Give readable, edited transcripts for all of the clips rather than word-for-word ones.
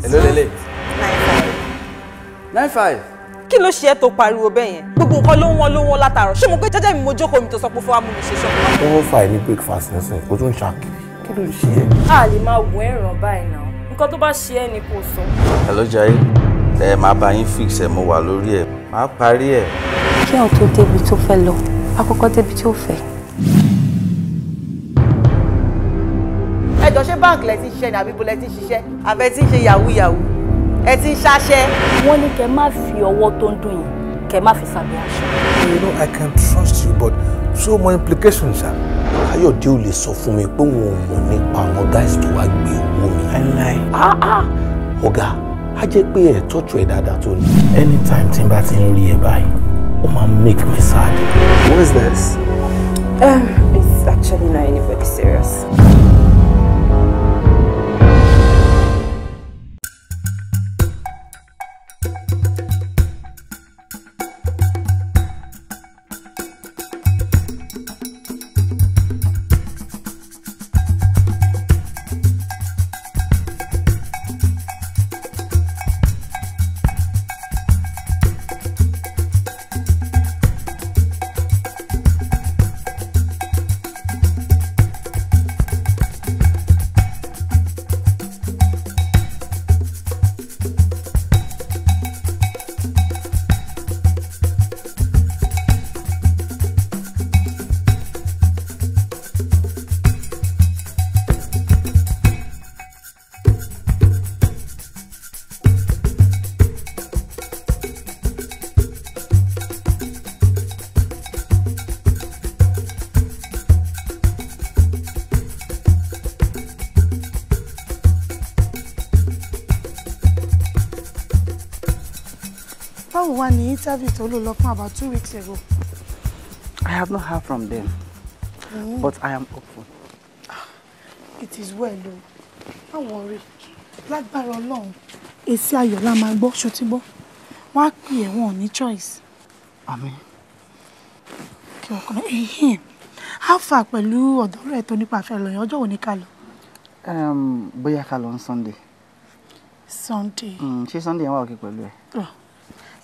Èló lélẹ̀? 9.5. 9.5. Kí ló ṣe é tó pariwo bẹ́ẹ̀ yẹn? Gbogbo nǹkan ló ń wọ́n ló ń wọ́n látàárọ̀. Ṣé mo pé jẹ́jẹ́ mi mo jókòó mi tó sọ pé fún wa mú mi ṣe ṣọ́ọ̀bù? Wọ́n fà ní breakfast nísìnyí, kó tún ṣàkiri. Kí ló ṣe é? A lè máa wọ ẹ̀ràn báyìí náà. Nǹkan tó bá ṣe é ni kò sọ. Hello Jaiye. Ẹ máa bá yín fix ẹ̀, mo wà lórí ẹ̀. Máa parí ẹ̀. Kí àwọn tó débi tó fẹ́ lọ, àkọ́kọ́ débi tó fẹ́. Ẹ jọ ṣé báǹkì lẹ ti ń ṣiṣẹ́ ni àbí ibo lẹ ti ń ṣiṣẹ́? Àbẹ tí ń ṣe yahoo yahoo. Ẹ ti ń ṣáṣẹ́. Wọ́n ní kẹ́ má fi ọwọ́ tó ń dùn yín, kẹ́ má fi sábẹ́ aṣọ. You know, I can trust you, but so many implications, sir. Káyọ̀dé ò lè sọ fún mi pé òun ò mọ̀ nípa àwọn guys tó wá gbé owó mi. Ọ̀gá, á jẹ́ pé ẹ̀ tọ́jú ẹ̀ dáadáa tó ní. Anytime tí n bá ti ń rí ẹ báyìí, ó máa ń make me sad. What is this? It's actually not anybody serious. Báwo wá ní interview tó lò lọ fún about 2 weeks ago? I have not heard from them, but I am hopeful. It is well o. Má worry. Lágbára Ọlọ́run, èsì ayọ̀ la máa gbọ́, ṣó ti gbọ́? Wọ́n á pè ẹ́, wọn ò ní choice. Àmín. Kí ọkàn ẹ̀hìn. How far pẹ̀lú ọ̀dọ́ rẹ̀ tó nípa fẹ́ lọ yẹn, ọjọ́ wo ni ká lọ? Bóyá ká lọ on Sunday. Sunday. Ṣé Sunday yẹn wà okay pẹ̀lú ẹ? Ah,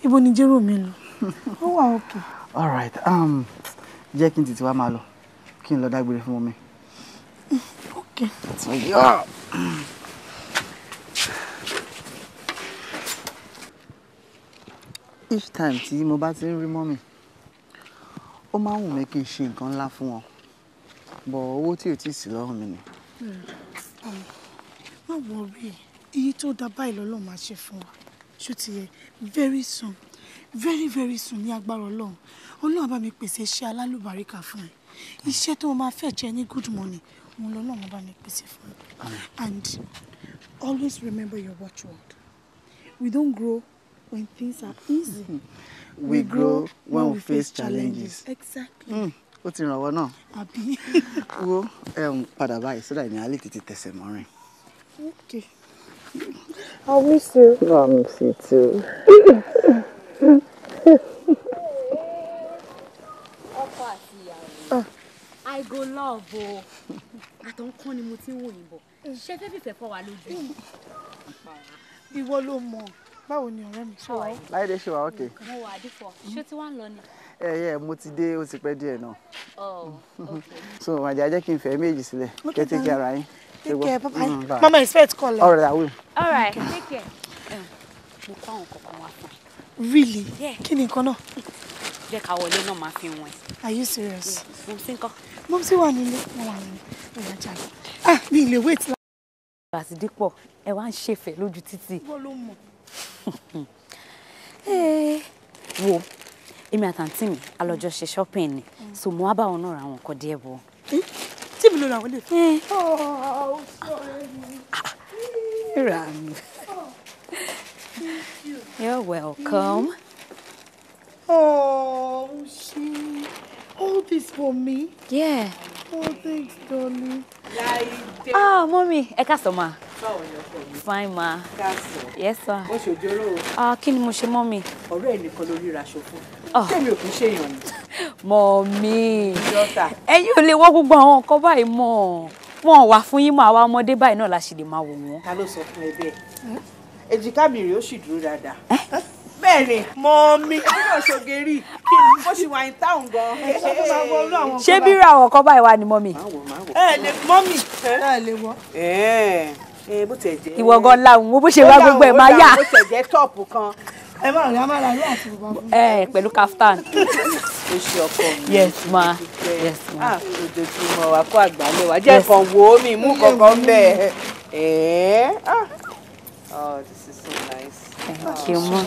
ibo ni jérò mi lọ? Ó wà okay. All right. Jẹ́ kí n tètè wá máa lọ. Kí n lọ dágbére fún mummy. Okay. Yeah. Each time tí mo bá ti ń rí mummy, ó máa ń wù mí kí n ṣe nǹkan ńlá fún wọn. But owó tí ò tíì sí lọ́wọ́ mi ni. Má worry. Iye tó dá báyìí lọ́lọ́run máa ṣe fún wa. Ṣó ti yẹ? Very soon, very very soon, ní agbára Ọlọ́run. Ọlọ́run á bá mi pèsè iṣẹ́ alálùbáríkà fún ẹ. Iṣẹ́ tó máa fẹ́ jẹ ní good money, òun lọ́lọ́run á bá mi pèsè fún ẹ. And always remember your watchword. We don't grow when things are easy. We grow when we face challenges. Exactly. Ó ti ràn wọ́n náà. Àbí? Wo padà báyìí sódà ní alẹ́ tètè tẹ̀sẹ̀ mọ́rin. Okay. I'll miss you. No, I miss you too. Ọkọ àti ìyàwó. I go love o. Àtọ̀nkán ni mo ti ń wò yín bọ̀. Ṣé fẹ́ fìfẹ́ fọ́ wa lójú? Ìwọ ló mọ̀. Báwo ni ọ̀rẹ́ mi, ṣe wà? Láìdé, ṣe wà okay? Mo wà dípọ̀. Ṣé tí wàá ń lọ ni? Ẹ yẹ, mo ti dé, ó ti pẹ́ díẹ̀ náà. Oh, okay. So, màjà, jẹ́ kí n fẹ́ méjì sílẹ̀. Okay, Kẹ́ take care ara yín. Take care, bye bye. Bye. Mama expect call. All right, I will. All right, take care. Mo kó àwọn kọ̀ọ̀kan wá fún ẹ. Really? Yeah. Kí ni nǹkan náà? Jẹ́ ká wọlé náà, máa fi wọ̀n ẹ̀. Are you serious? Mo ti ń kọ́. Mumsy wà nílé. Wọ́n wà nílé. Ó yá, jáde. Ah, mi ì lè wait. Àti Dípọ̀, ẹ wá ń ṣèfẹ́ lójú títì. Ìwọ ló mọ̀. Wo, èmi àtàntí mi a lọ jọ ṣe shopping ni, so mo wá bá wọn náà ra àwọn nǹkan díẹ̀ bọ̀. Tí mi ló ra àwọn ilé. Oh, sorry. Ràn. You're welcome. Oh, she. All this for me? Yeah. Oh, thanks, darling. Ah, mummy, ẹ káàsán ma. Báwo ni ọkọ mi? Fine ma. Káàsán. Yes ma. Ó ṣòjóró o. Ah, kí ni mo ṣe, mummy? Ọ̀rẹ́ ẹ̀ nìkan ló ríra aṣọ fún. Oh. Tèmi ò kì í ṣèyàn ni. Mummy. Dọ́tà. Ẹ̀yin ò lè wọ́ gbogbo àwọn nǹkan báyìí mọ́. Wọn ò wá fún yín mọ́, àwa ọmọdé báyìí náà la ṣì lè máa wò wọ́n. Ta ló sọ fún ẹ bẹ́ẹ̀? Èjìká mi rèé, ó sì dúró dáadáa. Bẹ́ẹ̀ ni mọ́mí, èmi náà ṣoge rí, mo sì wà ní táwọn gan. Ṣé bí irú àwọn kan báyìí wà ní mọ́mì? Ẹ lè mọ́mì, ẹ lè wọ́. Bó tẹ̀ jẹ́. Ìwọ gan láwùn, wo bó ṣe wá gbogbo ẹ̀ máa yà. Bó tẹ̀ jẹ́ tọ́ọ̀pù kan. Ẹ má rí amára rí àti bùbá fún mi. Ẹ pẹ̀lú kaftan. O ṣe ọkọ mi. Yes ma. Yes ma. Ojoojúmọ́ wa kó àgbálẹ̀ wa jẹ́ kan wo mi mú kankan bẹ́ẹ̀. Oh, this is so nice. Thank you, ma.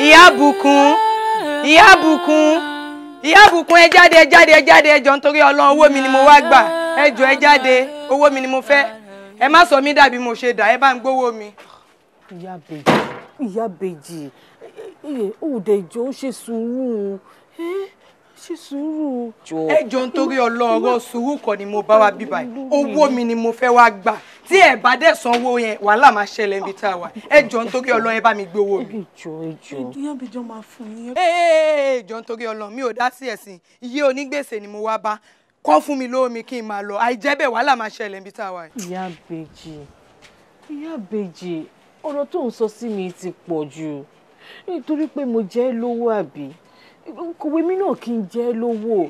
Ìyá Bùkún, Ìyá Bùkún, Ìyá Bùkún, ẹ jáde, ẹ jáde, ẹ jáde, ẹ jọ̀ọ́ nítorí Ọlọ́run, owó mi ni mo wá gbà. Ẹ jọ̀ọ́, ẹ jáde, owó mi ni mo fẹ́. Ẹ má sọ mí dàbí mo ṣe dà, ẹ bá ń gbówó mi. Ìyá Bèjì, Ìyá Bèjì, ó dẹ̀ jọ̀ọ́, ṣe sùúrù, ṣe sùúrù. Ẹ jọ̀ọ́ nítorí Ọlọ́run, ọ̀rọ̀ sùúrù kọ́ ni mo bá wa bí báyìí. Owó mi ni mo fẹ́ wá gbà. Tí ẹ bá dẹ̀ sanwó yẹn, wàhálà máa ṣẹlẹ̀ níbi tá a wà. Ẹ jọ̀ọ́ nítorí Ọlọ́run, ẹ bá mi gbé owó mi. Ẹ jọ̀ọ́, ẹ jọ̀ọ́. Ìyá Bèjì máa fún yín. Ẹ jọ̀ọ́ nítorí Ọlọ́run, mi ò dá sí ẹ̀sìn. Iye onígbèsè ni mo wá bá. Kọ́ fún mi lówó mi kí n máa lọ. Àìjẹ́ bẹ́ẹ̀ wàhálà máa ṣẹlẹ̀ níbi tá a wà. Ìyá Bèjì, Ìyá Bèjì, ọ̀rọ̀ tó ń sọ sí mi ti pọ̀ jù. Nítorí pé mo jẹ́ lówó àbí? Kòwé mi náà kí n jẹ́ lówó.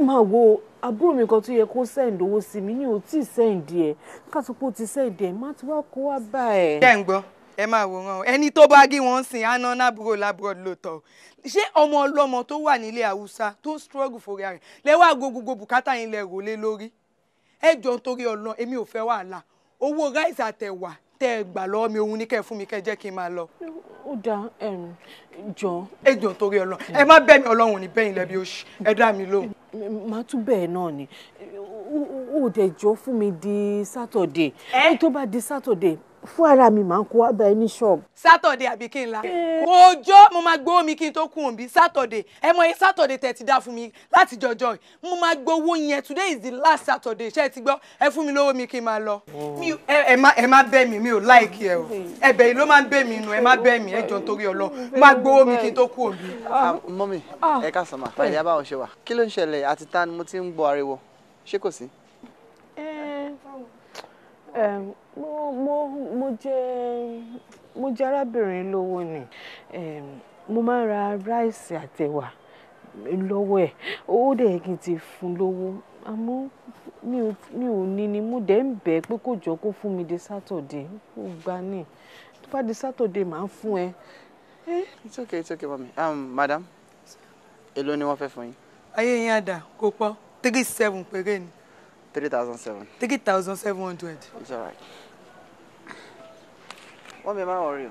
Máa wo àbúrò mi kan tó yẹ kó send owó sí mi ní ò tí ì send ẹ̀. Ká tó pé ó ti send ẹ̀, má ti wá kó wá bá ẹ̀. Ṣé ń gbọ́? Ẹ máa wòran o. Ẹni tó bá gí wọn sìn á ná nábúrò lábúrò lóòótọ́. Ṣé ọmọ ọlọ́mọ tó wà nílé Haúsá tó ń struggle fórí rẹ̀ lẹ́wọ́ gbogbo bùkátà yín lẹ rò lé lórí? Ẹ jọ̀ọ́ nítorí Ọlọ́run, èmi ò fẹ́ wàhálà. Owó ráìsì àtẹ̀wà tẹ́ ẹ gbà lọ́wọ́ mi òun ní kẹ́ ẹ fún mi kẹ́ ẹ jẹ́ kí n máa lọ. Ó dáa, jọ̀ọ́. Ẹ jọ̀ọ́ nítorí Ọlọ́run, ẹ má bẹ̀ mí, Ọlọ́run ò ní bẹ́yìn lẹ́bi oṣù, ẹ dá mi lóhùn. Màá tún bẹ́ẹ̀ náà ni. Ó dẹ̀ jọ̀ọ́ fún mi di Saturday. Tó bá di Saturday, fún ara mi máa ń kó wá bá ẹ ní ṣọ́ọ̀bù. Saturday àbí kí n la? Kò jọ́, mo máa gbowó mi kí n tó kú òǹbí Saturday. Ẹ mọ iye Saturday tẹ̀ ti dá fún mi láti jọjọ́ yìí. Mo máa gbowó yẹn. Today is the last Saturday. Ṣé ẹ ti gbọ́? Ẹ fún mi lówó mi kí n máa lọ. Ẹ má bẹ̀ mí, mi ò láìkí ẹ o. Ẹ̀bẹ̀ yìí ló máa ń bẹ̀ mí nù, ẹ má bẹ̀ mí, ẹ jọ̀ọ́ nítorí Ọlọ́run. Máa gbowó mi kí n tó kú òǹbí. Mọ́mì, ẹ káàsán mà, ẹ̀yà báwo ṣe wà? Kí ló ń ṣẹlẹ̀ àti ta ni mo ti ń gbọ́ ariwo? Ṣé kò sí? Mo jẹ́ arábìnrin lówó ni. Mo máa ń ra ráìsì àtẹ̀wà lọ́wọ́ ẹ̀. Ó dẹ̀ kí n ti fún lówó, àmọ́ mi ò ní ni. Mo dẹ̀ ń bẹ̀ pé kó jọ kó fún mi di Saturday. Kó gbà ní. Tó bá di Saturday, màá fún ẹ. It's okay, it's okay, mummy. Madam, èló ni wọ́n fẹ́ fún yín? Ayé yín àdá kò pọ̀, 3,700 péré ni. 3,700. 3,700. It's all right. Wọ́n mi máa worry o.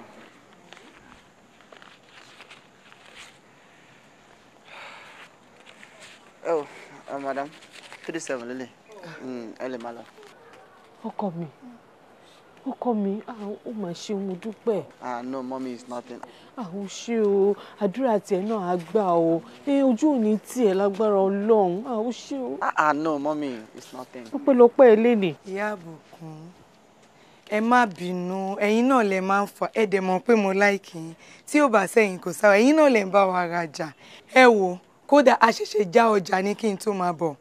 Oh, madam, 3,700 lélẹ̀. Ẹ lè máa lọ. Ọkọ mi, ọkọ mi, ó mà ṣe, mo dúpẹ́. Ah no, mommy, it's nothing. Àwọn ṣé o, àdúrà tiẹ̀ náà á gbà o. Ojú ò ní tiẹ̀ lágbára Ọlọ́run. Àwọn ṣé o. Ah no, mommy, it's nothing. Ọpẹ́lọpẹ́ ẹ lénìí. Ìyá Bùkún, ẹ má bínú, ẹ̀yin náà lẹ máa ń fa, ẹ dẹ̀ mọ̀ pé mo láìkì yín. Tí ò bá sẹ́yìn kò sáwà, ẹ̀yin náà lẹ ń bá wa rajà. Ẹ wo, kódà a ṣẹ̀ṣẹ̀ já ọjà ní kí n tó máa bọ̀.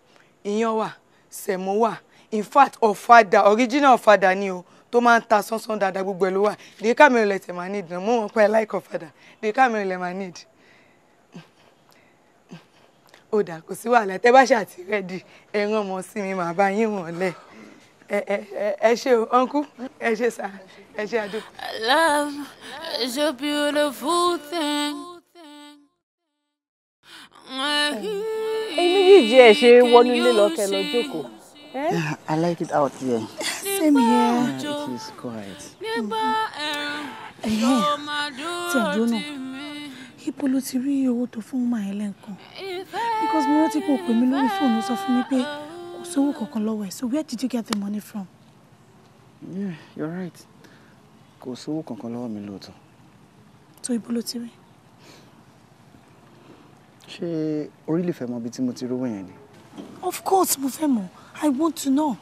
Iyán wà, sẹ̀mó wà, in fact ọ̀fadà, original ọ̀fadà ni o, tó máa ń ta sánsán dáadáa, gbogbo ẹ̀ ló wà. Dèéká mi ò lẹ̀ tẹ̀ máa need náà, mo mọ̀ pé ẹ like ọ̀fadà. Dèéká mi ò lẹ̀ máa need. Ó dà, kò sí wàhálà, tẹ́ bá ṣáà ti ready, ẹ rán ọmọ sí mi, màá bá yín wọ̀n lẹ̀. Ẹ ṣé o, uncle, ẹ ṣé sir, ẹ ṣé àdúgbò. Love is a beautiful thing. Ẹ̀yin méjèèjì ẹ ṣe wọnú ilé lọ kẹ́ lọ jókòó. I like it out here. Same here. It is quiet. Tí àjọ náà, ibo ló ti rí owó tó fún màá ẹ lẹ́ǹkan? Because mo rántí pé o pè mí lórí fóònù, sọ fún mi pé kò sówó kankan lọ́wọ́ ẹ̀. So where did you get the money from? Yeah, you're right. Kò sówó kankan lọ́wọ́ mi lóòótọ́. So ibo ló ti rí? Ṣé orí lè fẹ́ mọ ibi tí mo ti rówó yẹn ni? Of course, mo fẹ́ mọ̀. I want to know.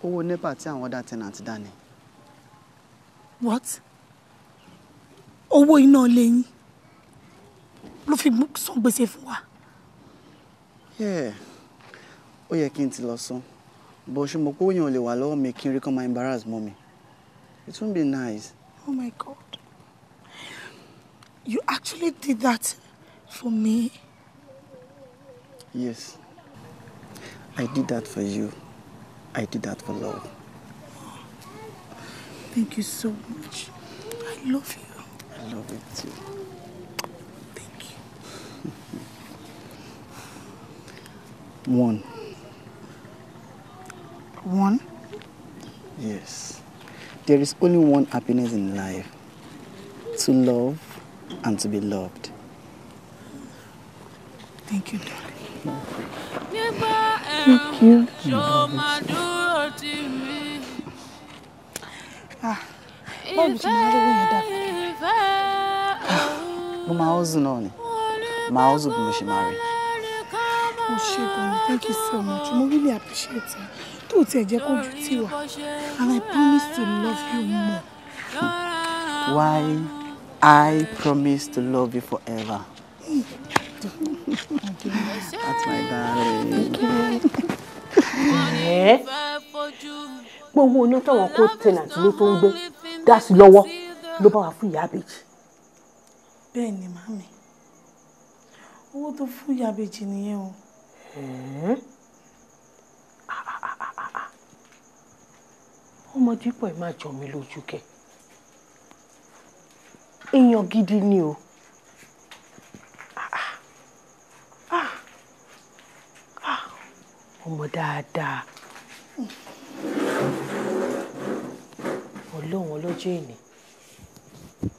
Owó NEPA tí àwọn other tenant dá ni. What? Owó iná ilé yín? ló fi san gbèsè fún wa. Yeah, ó yẹ kí n ti lọ san, but ṣe mo pé òyìn ò lè wà lọ́wọ́ mi kí n rí kán máa embarrass mọ́ mi. It won't be nice. Oh my God. You actually did that for me? Yes. I did that for you. I did that for love. Thank you so much. I love you. I love you too. Thank you. One. One? Yes. There is only one happiness in life. To love and to be loved. Thank you, darling. Thank you. Ah, báwo ló ṣe máa rówó yẹn dá padà? Mo máa hustle náà ni. Máa hustle bí mo ṣe máa rí. Mo ṣe gan-an, thank you so much. Mo really appreciate it. Tó o tiẹ̀ jẹ́ kójú tì wá. And I promise to love you more. Why I promise to love you forever. That's my darling. Ẹ́ gbogbo iná táwọn kó tẹ̀nàtì ló tó ń gbé dá sí lọ́wọ́ ló bá wà fún ìyá àbèjì. Bẹ́ẹ̀ ni màmí, owó tó fún ìyá àbèjì nìyẹn o. Ọmọ Dípọ̀ ẹ̀ máa jọ mí lójú kẹ. Èèyàn gidi ni o. Ọmọ dáadáa. Ọlọ́run ọlọ́jọ́ èní.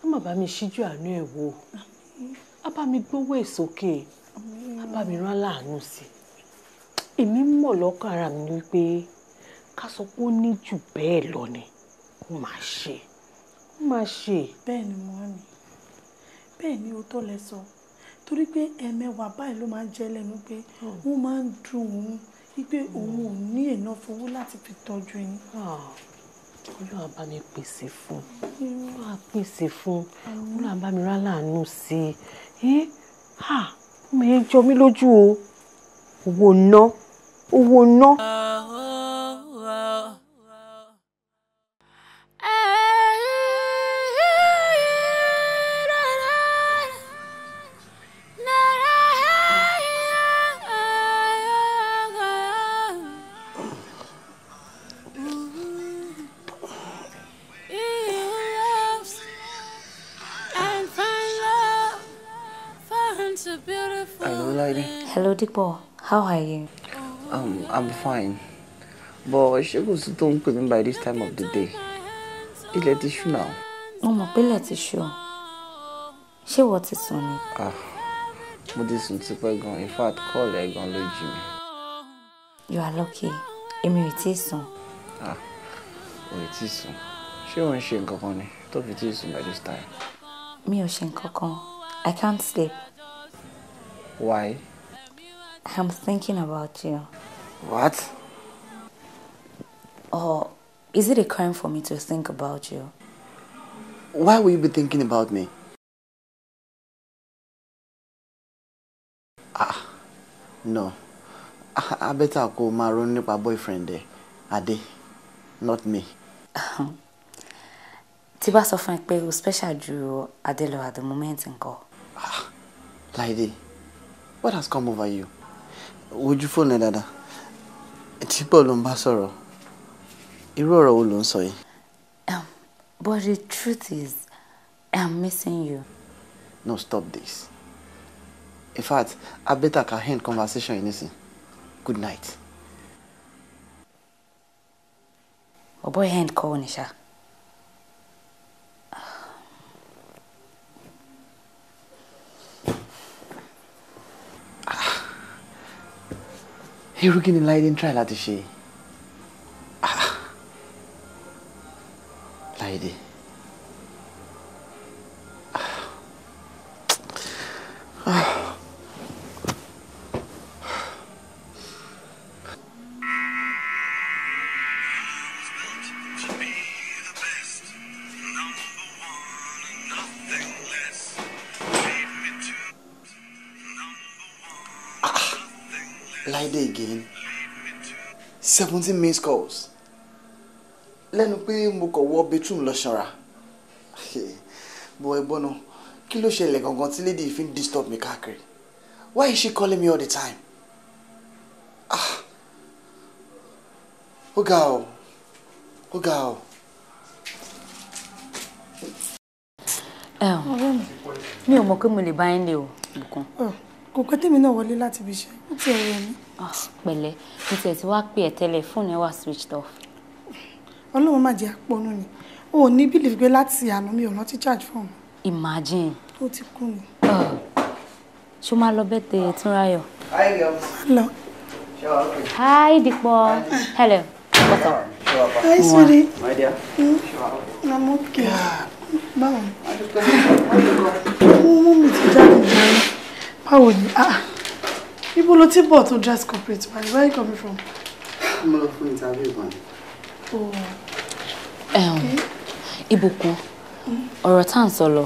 Á má bá mi ṣíjú àánú ẹ̀ wò. Á bá mi gbówó ẹ̀ sókè. Á bá mi rán láàánú sí i. Èmi mọ̀ lọ́kàn ara mi wípé ká sọ pé ó ní jù bẹ́ẹ̀ lọ ni. Ó máa ṣe. Ó máa ṣe. Bẹ́ẹ̀ ni màámi. Bẹ́ẹ̀ ni òótọ́ lẹ sọ. Torí pé ẹ̀ẹ̀mẹwàá báyìí ló máa ń jẹ́ lẹ́nu pé wọ́n máa ń dùn òun wípé òun ò ní enough owó láti fi tọ́jú yín. Ọlọ́run á bá mi pèsè fún un. Ọlọ́run á pèsè fún un. Ọlọ́run á bá mi rán láàánú sí i. Ọmọ yẹn jọ mí lójú o. Owó ná. Owó ná. Hello, lady. Hello, Dípọ̀. How are you? I'm fine. But ṣé kò sí tó ń pè mí by this time of the day? Ilẹ̀ ti ṣú now. Mo mọ̀ pé ilẹ̀ ti ṣú. Ṣé ìwọ ti sùn ni? Ah, mo ti sùn tipẹ́ gan. In fact, call ẹ gan ló jí mi. You are lucky. Èmi ò tíì sùn. Ah, ò tí ì sùn. Ṣé ò ń ṣe nǹkan kan ni tó fi tí ì sùn by this time? Mi ò ṣe nǹkan kan. I can't sleep. Why? I'm thinking about you. What? Or is it a crime for me to think about you? Why will you be thinking about me? Ah, no. I better kó máa ronú nípa boyfriend ẹ, Adé, not me. Tí bá sọ fún ẹ pé o special ju Adé lọ at the moment ńkọ́. Ah, Láìdé, what has come over you? Wojú fóònù ẹ dáadáa. Dípọ̀ ló ń bá sọ̀rọ̀. Irú ọ̀rọ̀ wo ló ń sọ yìí? But the truth is, I'm missing you. No, stop this. In fact, I better can end conversation yìí nísìn. Good night. Bọ̀bọ́ end call ni ṣá. Irú kí ni Láìdé ń try láti ṣe? Láìdé. Láìdé again. 17 missed calls. Lẹ́nu pé mo kàn wọ bedroom lọ ṣanra. Bọ̀ ẹ̀gbọ́n náà, kí ló ṣẹlẹ̀ gangan tí lady yìí fi ń disturb mi káàkiri? Why is she calling me all the time? Ah! Ó ga o. Ó ga o. Mi ò mọ̀ pé mo lè bá yín lé o, Bùkún. Kò pẹ́ tèmi náà wọlé láti ibi iṣẹ́, ó ti ẹ̀rọ mi. Pẹ̀lẹ́, mo tiẹ̀ ti wá pè ẹ́ tẹ́lẹ̀, fóònù ẹ wà switched off. Ọlọ́run má jẹ́ àpọ̀nù ni. O ò ní believe pé láti àná mi ò rántí charge fóònù. Imagine. Ó ti kú ni. Ṣó máa lọ birthday Túnráyọ̀? Hi girls. Hello. Hi Dípọ̀. Hello. What's up? Hi sweetie. My dear. I'm okay. Báwo ni? Mo mú mi ti jáde jẹun. Báwo ni? Ah, ibo lo ti bọ̀ tó dress corporate báyìí? Where are you coming from? Mo lọ fún interview kan. Oh. Ìbùkún, ọ̀rọ̀ tá à ń sọ lọ.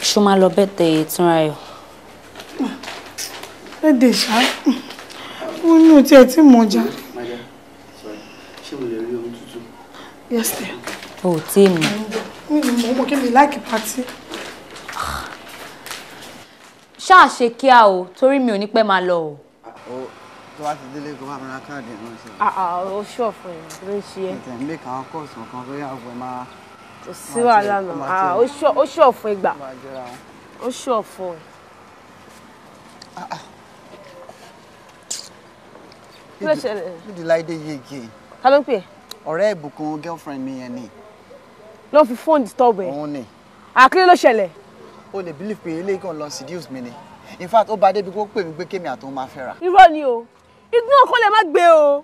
Ṣó máa lọ birthday Túnráyọ̀? Birthday ṣá. Mo ní o tiẹ̀ tí mo jà. My dear, sorry. Ṣé mo lè rí omi tútù? Yes dear. O ò tí ì mọ̀. Mi ò mọ̀, mo kí mi like party. Ṣáà ṣe kíá o, torí mi ò ní pẹ́ máa lọ o. Tó bá ti délé kó bá mi ra káàdì náà ṣe. Ó ṣọ̀fọ̀ ẹ̀ ló ń ṣe ẹ́. Ètò make àwọn calls kankan lórí àgbo ẹ̀ máa. Kò sí wàhálà náà, ó ṣọ̀fọ̀ ìgbà. Ó ṣọ̀fọ̀ ẹ̀. Kí ló ṣẹlẹ̀? Nídìí Láìdé yìí again. Ta ló ń pè? Ọ̀rẹ́ Ìbùkún girlfriend mi yẹn ni. Ló fi fóònù disturb ẹ. Òun ni. Àkílẹ̀ ló ṣẹlẹ̀? O lè believe pé eléyìí kan lọ seduce mi ni. In fact, ó bá débi kó pè mí pé kémi àtòun máa fẹ́ra. Irọ́ ni o, igbó ọkọ lè má gbé o.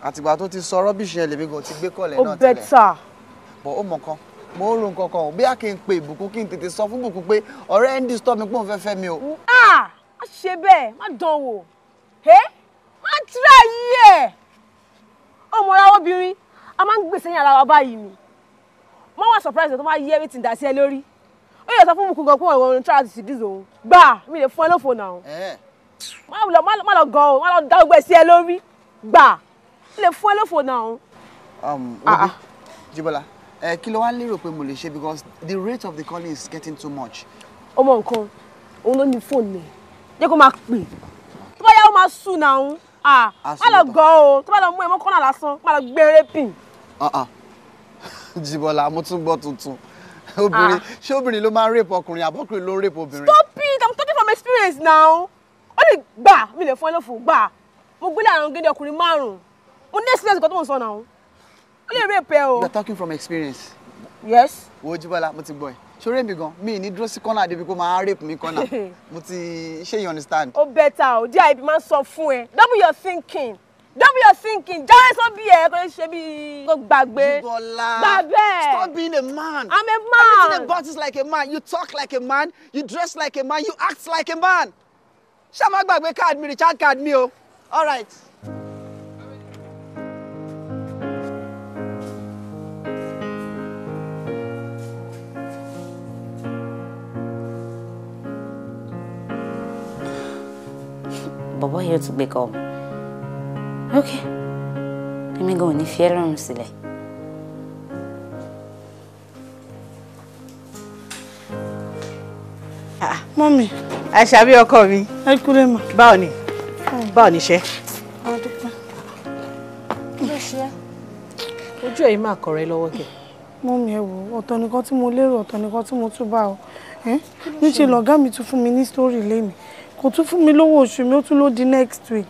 Àtìgbà tó ti sọ rubbish yẹn lèmi gan ti gbé kọ̀lẹ̀ Ó náà tẹ́lẹ̀. better. But ó mọ̀ kan, mo ń ro nǹkan kan o, bí a kì í pe Ìbùkún kí n tètè sọ fún Ìbùkún pé ọ̀rẹ́ ń disturb mi pé òun fẹ́ fẹ́ mi o. Ah! Má ṣe bẹ́ẹ̀, má dán wò. Má try ẹ̀. Ó mọ̀ra obìnrin, a máa ń gbèsè yín ara wa báyìí ni. Má wà surprise tó máa yí everything dà sí ẹ lórí. Ó yẹ sọ fún Ìbùkún gan pé òun ń try to seduce òun. Gbà mi lè fún ẹ lófo náà. Má lọ gan o, má lọ dá gbogbo ẹ̀ sí ẹ lórí. Gbà mi lè fún ẹ lófo náà. Obi, Jíbọ́lá, kí ló wá lérò pé mo lè ṣe because the rate of the calling is getting too much. Ọmọ nǹkan, òun ló ní fóònù ẹ̀. Jẹ́ kó máa pè. Tó bá yá ó máa sùn náà. Má lọ gan o, tó bá lọ mú ẹ mọ́ kọ́nà lásán, má lọ gbé rẹ́pìn. Jíbọ́lá, mo tún gbọ́ tuntun. Obìnrin, ṣé obìnrin ló máa ń rape ọkùnrin àbọ́kùnrin ló ń rape obìnrin? Stop it! I'm talking from experience now. Ó lè gbà mí lè fún ẹ lófo gbà. Mo gbélé àrùn gédé ọkùnrin márùn-ún. Mo ní experience kan tó mò ń sọ náà. Ó lè rape ẹ o. You are talking from experience. Yes. Wo Jíbọ́lá, mo ti gbọ́ ẹ. Ṣoré mi gan, mi ní dúró sí kọ́nà débi kó máa rape mi kọ́nà. Mo ti ṣé you understand? Ó better o, DIB máa ń sọ fún ẹ. Double your thinking. Double your thinking. Jáwé sóbì ẹ kò ṣe bí kò gbàgbé. Jíbọ́lá. Gbàgbé. Stop being a man. I'm a man. Everything about is like a man. You talk like a man. You dress like a man. You act like a man. Ṣá má gbàgbé card mi, recharge card mi o. All right. Bọ̀bọ́ yóò tún gbé kọ́ mi. Ok, èmi gan ò ní fi ẹ́ lọ́rùn sílẹ̀. Mọ́mì. Àṣàbí ọkọ mi. Ẹ kúlẹ̀ mà. Báwo ni? Báwo ni iṣẹ́? A dúpẹ́. Kí ló ṣe é? Ojú ẹ̀yin máa kọ̀rẹ́ lọ́wọ́ kẹ̀. Mọ́mì ẹ wò, ọ̀tọ̀ nìkan tí mo lérò, ọ̀tọ̀ nìkan tí mo tún bá o. Níṣẹ́ lọ̀gá mi tún fún mi ní story lénìí. Kò tún fún mi lówó oṣù mi, ó tún ló di next week.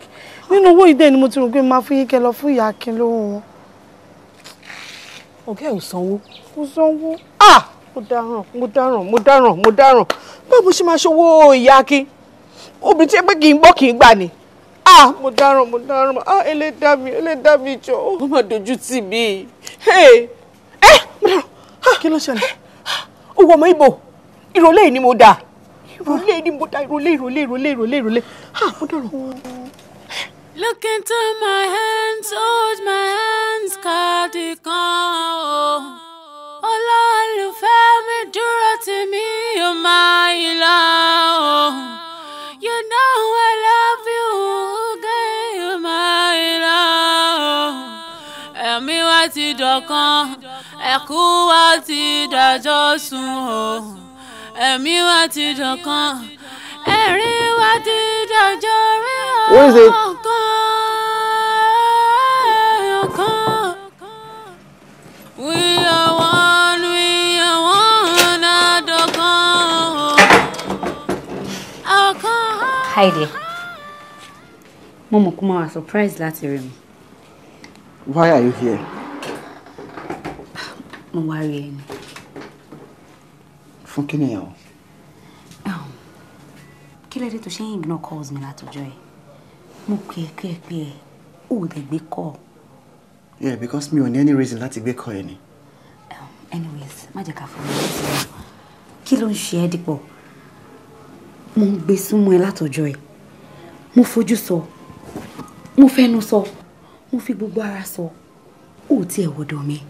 Nínú owó ìdẹ́ ni mo ti rò pé máa fún yín kẹ́ lọ fún ìyá Akin lówó wọn. Ọ̀gá ẹ̀ ò sanwó. Kò sanwó. Ah! Mo dáràn, mo dáràn, mo dáràn, mo dáràn. Báwo ṣe máa ṣòwò ìyá Akin? Obìnrin tí ẹ pé kì í gbọ́ kì í gbà ni. Ah! Mo dáràn, mo dáràn. Ah! Ẹlẹ́dàá mi, ẹlẹ́dàá mi jọ. Ó mà dojú tì mí. Ẹ! Mo dáràn. Kí ló ṣẹlẹ̀? Owó ọmọ Ìgbò, ìrọ̀lẹ́ yìí ni mo dà. Ìrọ̀lẹ́ ni mo dà, ìrọ̀lẹ́, ìrọ̀lẹ́, ìrọ̀lẹ́, ìrọ̀lẹ́, ìrọ̀lẹ́. Ah! Mo dáràn. Look into my hands, hold my hands, cardigan. Olólùfẹ́ mi dúró tì mí, oh my love. You know I love. wa ti dọ̀kan, ẹ̀kú wa ti dájọ́ sùn o. Ẹ̀mí wa ti dọ̀kan, ẹ̀rín wa ti dájọ́ rí ọ̀kan. We are one, we are one, àdọ̀kan. Ọ̀kan. Hi there. Mo mọ̀ kó máa wà surprise láti rí mi. Why are you here? Mo wá rí ẹ ni. Fún kí nìyẹn o? Kí ló dé tó ṣe ń ignore calls mi látọjọ́ ẹ̀? Mo pè ẹ́ pè ẹ́ pè ẹ́, ó ò dẹ̀ gbé call. Yeah, because mi ò ní any reason láti gbé call ẹ ni. Anyways, má jẹ́ ká fọwọ́ sí i. Kí ló ń ṣe ẹ́ dípò? Mo ń gbé súnmọ́ ẹ látọjọ́ ẹ̀. Mo fojú sọ, mo fẹnu sọ, mo fi gbogbo ara sọ, ó ò tiẹ̀ wọ̀dọ̀ mi.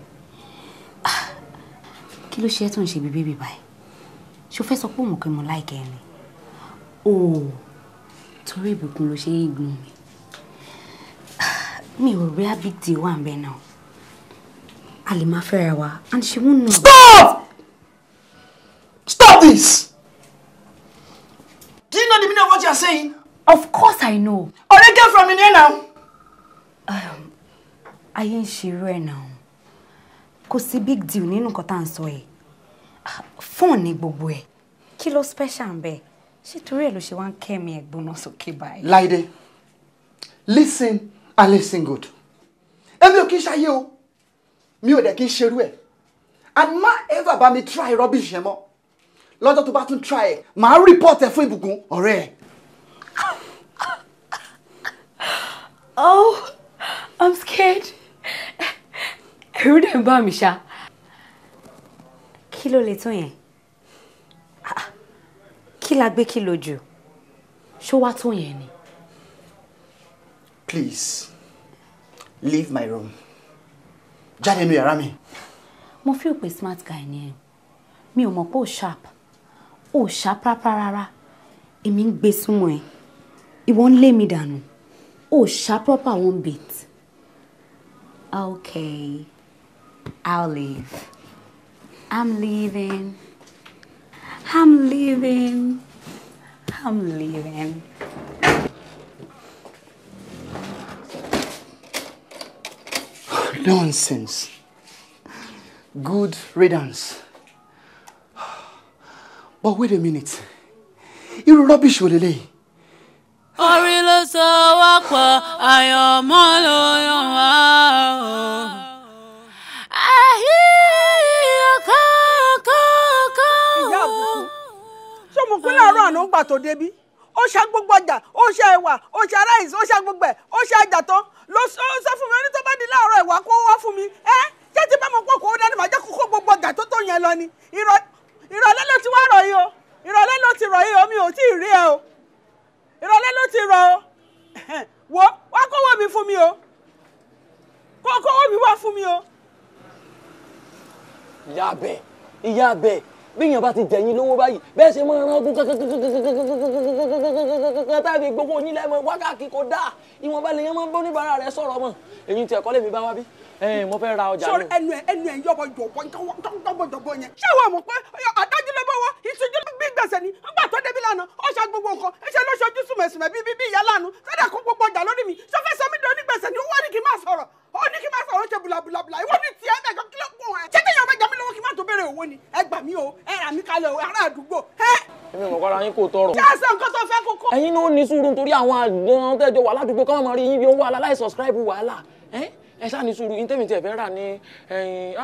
Kí ló ṣe ẹ́ tó ń ṣe bí bébì báyìí? Ṣo fẹ́ sọ pé òun kò mọ̀ láìkẹ́ ẹ ni? Oh, torí ìbùkún ló ṣe ń ignore mi. Mi ò rí big deal wà ń bẹ náà. A lè máa fẹ́ra wa and she won't know. Stop! Stop this! Do you know the meaning of what you are saying? Of course I know. Ọ̀rẹ́ girlfriend mi ni ẹ now. Ayé ń ṣerú ẹ̀ náà. Kò sí big deal nínú nǹkan tá à ń sọ yìí. Fóònù ni gbogbo ẹ̀. Kí ló special ń bẹ? Ṣé torí ẹ̀ ló ṣe wá ń kẹ́ mi ẹ̀gbóná sókè báyìí? Láìdé, listen and listen good. Èmi ò kí ń ṣayé o. Mi ò dẹ̀ kí ń ṣerú ẹ̀. And má ever bá mi try rubbish yẹn mọ́. Lọ́jọ́ tó bá tún try ẹ̀, màá report ẹ fún Ìbùkún ọ̀rẹ́ ẹ̀. Oh, I'm scared. Ẹ̀rù dẹ̀ ń bà mí ṣá. Kí ló lè tó yẹn? Kí la gbé kí lo jù? Ṣó wá tó yẹn ni? Please, leave my room. Jáde nínú yàrá mi. Mo feel pé smart guy ni ẹ. Mi ò mọ̀ pé ó sharp. Ó sharp rárá rárá. Èmi ń gbé súnmọ́ ẹ. Ìwọ ń lé mi dànù. Ó sharp proper one bit. Okay, I'll leave. I'm leaving. I'm leaving. I'm leaving. Nonsense. Good riddance. But wait a minute. Irú rubbish wo leléyìí? Orí ló sọ wá pọ̀, àyànmọ́ ló yàn wá o. Ayé ọkọ̀ ọkọ̀ ọkọ̀. Ìyá àbùkù, ṣé mo pín láàárọ̀ àná ń gbà tó débí? Ó ṣa gbogbo ọjà, ó ṣa ẹ̀wà, ó ṣa ráìsì, ó ṣa gbogbo ẹ̀, ó ṣa ọjà tán. Ló sọ fún mi, ó ní tó bá di láàárọ̀ ẹ̀wà kó wá fún mi. Ẹ́ jẹ́ ti bá mo pọ̀ kó o dání, màá jẹ́ kókó gbogbo ọjà tó tó yẹn lọ ni. Ìrọ̀lẹ́ ló ti wá rọ̀ yìí o. Ìrọ̀lẹ́ ló ti rọ̀ yìí o, mi ò tí ì rí ẹ o. Ìrọ̀lẹ́ ló ti rọ̀ o. Wo wá kówó mi fún mi o. Kówó mi wá fún mi o. Ìyá bẹ̀, ìyá bẹ̀, bí èèyàn bá ti jẹ̀yìn lówó báyìí, bẹ́ẹ̀ ṣe máa rán ọdún kankankankankankankankankankankan táàbí gbogbo yín lẹ́mọ̀ wákàkí kò dáa, ìwọ̀nba lèèyàn máa ń bọ́ oníbàárà rẹ̀ sọ̀rọ̀ mọ́. Èyí tí ẹ̀kọ́ lèmi bá wá bí, mo fẹ́ ra ọjà mi. Sọ ẹnu ẹ yọ̀bọ̀ jọ̀bọ̀ jọ̀bọ̀ yẹn. Ṣé ìwọ mọ̀ pé àdájú ló bá wọ ìṣojú bí gbèsè ni? Nígbà tó débi lánàá, ó ṣa gbogbo nǹkan, ṣe ló ṣojú sùmẹ̀sùmẹ̀ bí bí ìyá lánàá. Sọ́dà kó gbogbo ọjà lórí mi. Ṣé fẹ́ sọ mí dán ní gbèsè ni? Ó wá ní kí n máa sọ̀rọ̀. Ó ní kí n máa sọ̀rọ̀ ṣe bùlàbùlàbùlà. Ìwọ ní tiẹ̀ ẹ̀ kí ló kún ẹ. Ṣé kéèyàn bá jẹ mí lọ́wọ́ kí n má tó béèrè owó ni? Ẹ gbà mí o, ẹ rà mí kalẹ̀ o, ará àdúgbò. Èmi mọ̀ kọ́ra yín kò tọrọ. Ṣé àṣà nǹkan tó fẹ́ kókó? Ẹ̀yin náà ní sùúrù nítorí àwọn àgbọn tẹ́jọ wà ládùúgbò káwọn máa rí yín bí ó ń wàhálà láì subscribe wàhálà. Ẹ ṣáà ní sùúrù, yín tẹ́mi tí ẹ fẹ́ rà ní ẹ̀yìn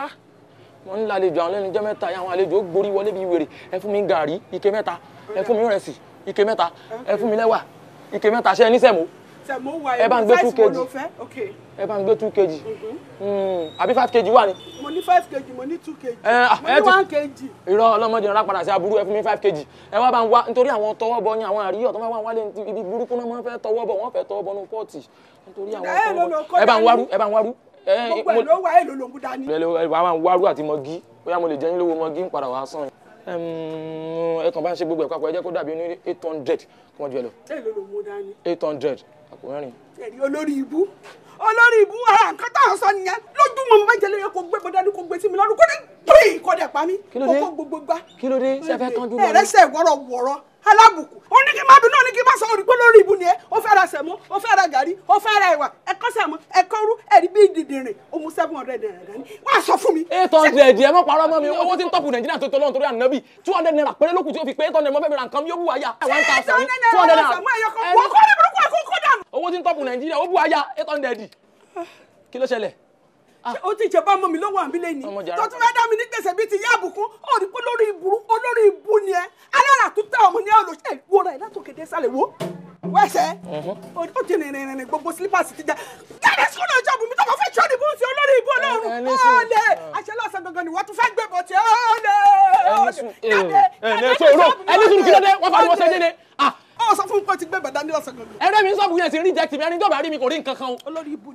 mo ń lálejò àwọn lẹ́nu jẹ́ mẹ́ta, àwọn àlejò ó gborí wọlé bíi wèrè. Ẹ fún mi gàrí ike mẹ́ta, ẹ fún mi ìrẹsì ike mẹ́ta, ẹ fún mi lẹ́wà ike mẹ́ta. Ṣé ẹ ní sẹ̀mó? Sẹ̀mó wà, ẹ bá ń gbé 2 kg. Ẹ bá ń gbé 2 kg. Àbí 5 kg wà ní. Mo ní 5 kg, mo ní 2 kg, mo ní 1 kg. Irọ́ ọlọ́mọdé ńlá padà sí aburú. Ẹ fún mi 5 kg. Ẹ wá bá ń wá nítorí àwọn tọwọ́ bọ yín, àwọn àríyọ̀ tó máa wá wálé ibi burúkú náà máa ń fẹ́ tọwọ́ bọ̀, wọ́n fẹ́ tọwọ́ bọ̀ nù pọ́ọ̀tì. Nítorí àwọn tọwọ́ bọ̀. Ẹ bá ń wárú, ẹ bá ń wárú. Gbogbo ẹ̀ ló wà, èlò ló ń bú dání. Ẹ bá ń wárú àti mọ́gí, bóyá mo lè jẹ yín lówó mọ́gí ń padà wá sàn. Ẹ kàn bá ń ṣe gbogbo ẹ̀ papọ̀, ẹ jẹ́ kó dàbí ní 800 kó wọ́n ju ẹ lọ. Èlò ló mú dání. 800. Àpò mẹ́rin. Ẹ̀rí olórí ibú, olórí ibú, ara nǹkan tá à ń sọ nìyẹn. Lójúmọ́ mo bá jẹ lóye kó gbé bọ́dá ní kó gbé sí mi lọ́rùn kó ní píì kó dẹ̀ pa mí. Kí ló dé? Kó kó gbogbo gbá. Kí ló dé? Ṣé ẹ fẹ́ kánjú lọ ni? Ẹ̀rẹ́sẹ̀ wọ́rọ̀ wọ̀rọ̀ alábùkù. Ó ní kí n má bínú, ó ní kí n má sọ orí pé lórí ibú ni ẹ. Ó fẹ́ ra sẹ̀mó, ó fẹ́ ra gàrí, ó fẹ́ ra ẹ̀wà, ẹ̀kọ́ sẹ̀mó, ẹ̀kọ́ rú, ẹ̀rí bí dìdìrìn, ó mú 700 naira dání. Wá sọ fún mi. 800 ẹ mọ̀ parọ́ mọ́ mi, owó tí ń tọ́pù Nàìjíríà tó tọ́lọ́run torí ànábì 200 naira péré lókù tí ó fi pé 800 mọ́ fẹ́ fi ra nǹkan yóò bù wáyà. 1000 200 naira. Wọ́n kọ́ ní burúkú ẹ̀kọ́ kó dànù. Owó tí ń tọ́pù Nàìjíríà ó bù wáyà 800. Kí ló ṣẹlẹ̀? Ó ti jẹ bá ọmọ mi lọ́wọ́ àbí lẹ́ni tó tún fẹ́ dá mi ní gbèsè bíi ti yá àbùkún. Ó rí pé lórí ìburú olórí ìbú ni ẹ, alára tó tẹ ọmọ ní ọlọsẹ ìwọra ẹ látòkè dé sálẹ̀ wo wẹsẹ ó ti rìnrìn rìnrìn gbogbo slippers ti já jáde sukùl ọjọ́ bùnmi tó bá fẹ́ sọ́ọ́dì bùn sí olórí ìbú ọlọ́run ọ̀lẹ̀ àṣẹ lọ́sàn gangan ni wọ́n tún fẹ́ gbé bọ̀ tí ọ̀lẹ̀ jáde ẹni sùúrù kí ló dé wọ́n fariwo ṣe dédé. Ó sọ fún mi pé o ti gbé bàdá ní lọ́sàn gangan. Ẹrẹ́ mi sọ́ọ̀bù yẹn ti reject mi, ẹni tí ò bá rí mi kò rí nǹkan kan o.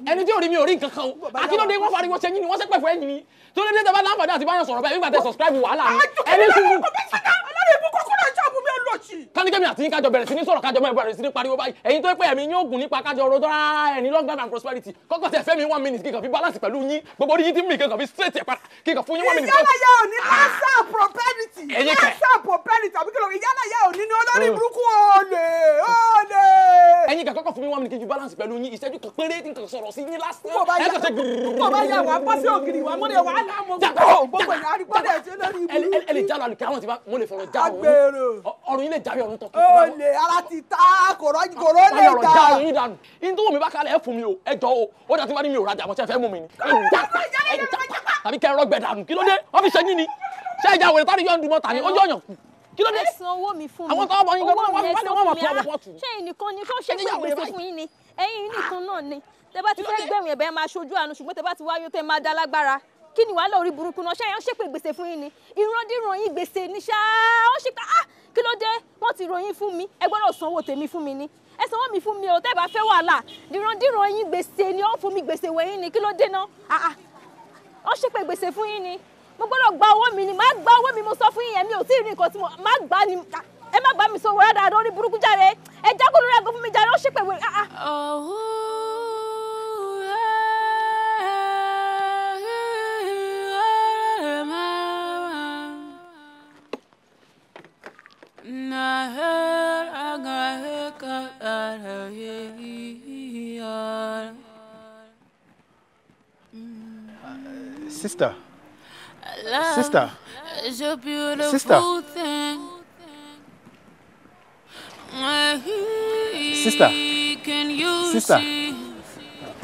Ẹni tí ò rí mi ò rí nǹkan kan o. Akílódé wọ́n fariwo ṣe yín ni wọ́n ṣépè fún ẹ̀yìn ni. Tó lé dé tẹ́ bá láǹfààní àti báyọ̀ sọ̀rọ̀ báyìí nígbà tẹ́ subscribe wàhálà ni. Ẹni sùúrù. Kánikẹ́mi àti yín kájọ bẹ̀rẹ̀ sí ní sọ̀rọ̀ kájọ mọ́ bẹ̀rẹ̀ sí ní pariwo báyìí. Ẹ̀yin tó pé ẹ̀mí yín ògùn nípa kájọ rojọ́ rárá ẹ̀ní long life and prosperity. Kọ́kọ́ tẹ fẹ́ mi 1 minute kíkan fi balance pẹ̀lú yín. Gbogbo orí yín ti mì kíkan fi straight ẹ̀ padà kíkan fún yín 1 minute. Ìyálàyà ò ní lásà prosperity. Lásà prosperity àbí kí ló ìyálàyà ò ní ní olórí burúkú olè olè. Ẹ̀yin kan kọ́kọ́ fún mi 1 minute kí n fi balance pẹ̀lú yín ìṣẹ́jú kan péré tí n kàn sọ̀rọ̀ sí yín lásán. Ẹ kàn ṣe gbùrùrù. Bó bá yà wá bọ́ sí ògiri wa mo lè wà á láàmú gbogbo ìyá àrígbọ́dẹ̀ ṣe lórí ibú. Ẹ lè jálọ àlùkí àwọn tí mo lè fọ̀rọ̀ já ọrùn yín lè jáwé ọrùn tọkí. Olè ara ti ta kòró lè ta. Já ọrùn yín dànù. Yín tó wù mí bá kalẹ̀ ẹ fún mi o, ẹ jọ o, ó dà tí wọ́n ní mi ò rajà mọ́ ṣe fẹ́ mú mi ni. Ẹ já tàbí kẹ́ ẹ rọgbẹ̀ dànù kí ló dé? Wọ́n fi ṣe yín ni. Ṣé ìjà wèrè tàbí yọ̀ ń dùn mọ́ tà ní? Ó yọ̀ yàn kù. Kí ló dé? Ẹ san owó mi fún mi. Àwọn tó bọ̀ yín gan-an wọ́n wọ́n wọ́n wọ́n tù. Ṣé ẹnìkan ni kó ṣe pé gbèsè fún yín ni? Ẹ̀yin nìkan náà ni. Tẹ bá ti fẹ́ gbẹ̀rùn ẹ̀bẹ̀ máa ṣojú àánú ṣùgbọ́n tẹ bá ti wáyé tẹ máa dá lágbára. Kí ni wàhálà orí burúkú náà? Ṣé ẹ̀yàn ṣépè gbèsè fún yín ni? Ìrandíran yín gbèsè ní ṣáá. Ó ṣe ká kí ló dé? Wọ́n ti ròyìn fún mi. Ẹ gbọ́dọ̀ sanwó tèmi fún mi ni. Ẹ sanwó mi fún mi o, tẹ́ bá fẹ́ wàhálà. Ìrandíran yín gbèsè ni ó fún mi gbèsè wẹ̀yìn ni. Kí ló dé náà? Ó ṣépè gbèsè fún yín ni. Mo gbọ́dọ̀ gba owó mi ni. Má gba owó mi, mo sọ fún yín yẹn, mi ò tí ì rí nǹkan tí mo má gbà ni. Ẹ má bá mi sọ wọ́n dáadáa orí burúkú jáde. Ẹ jákòó lórí aago fún mi jáde. Ó ṣépè wẹ̀. Sister. Sister. Sister. Sister. Sister.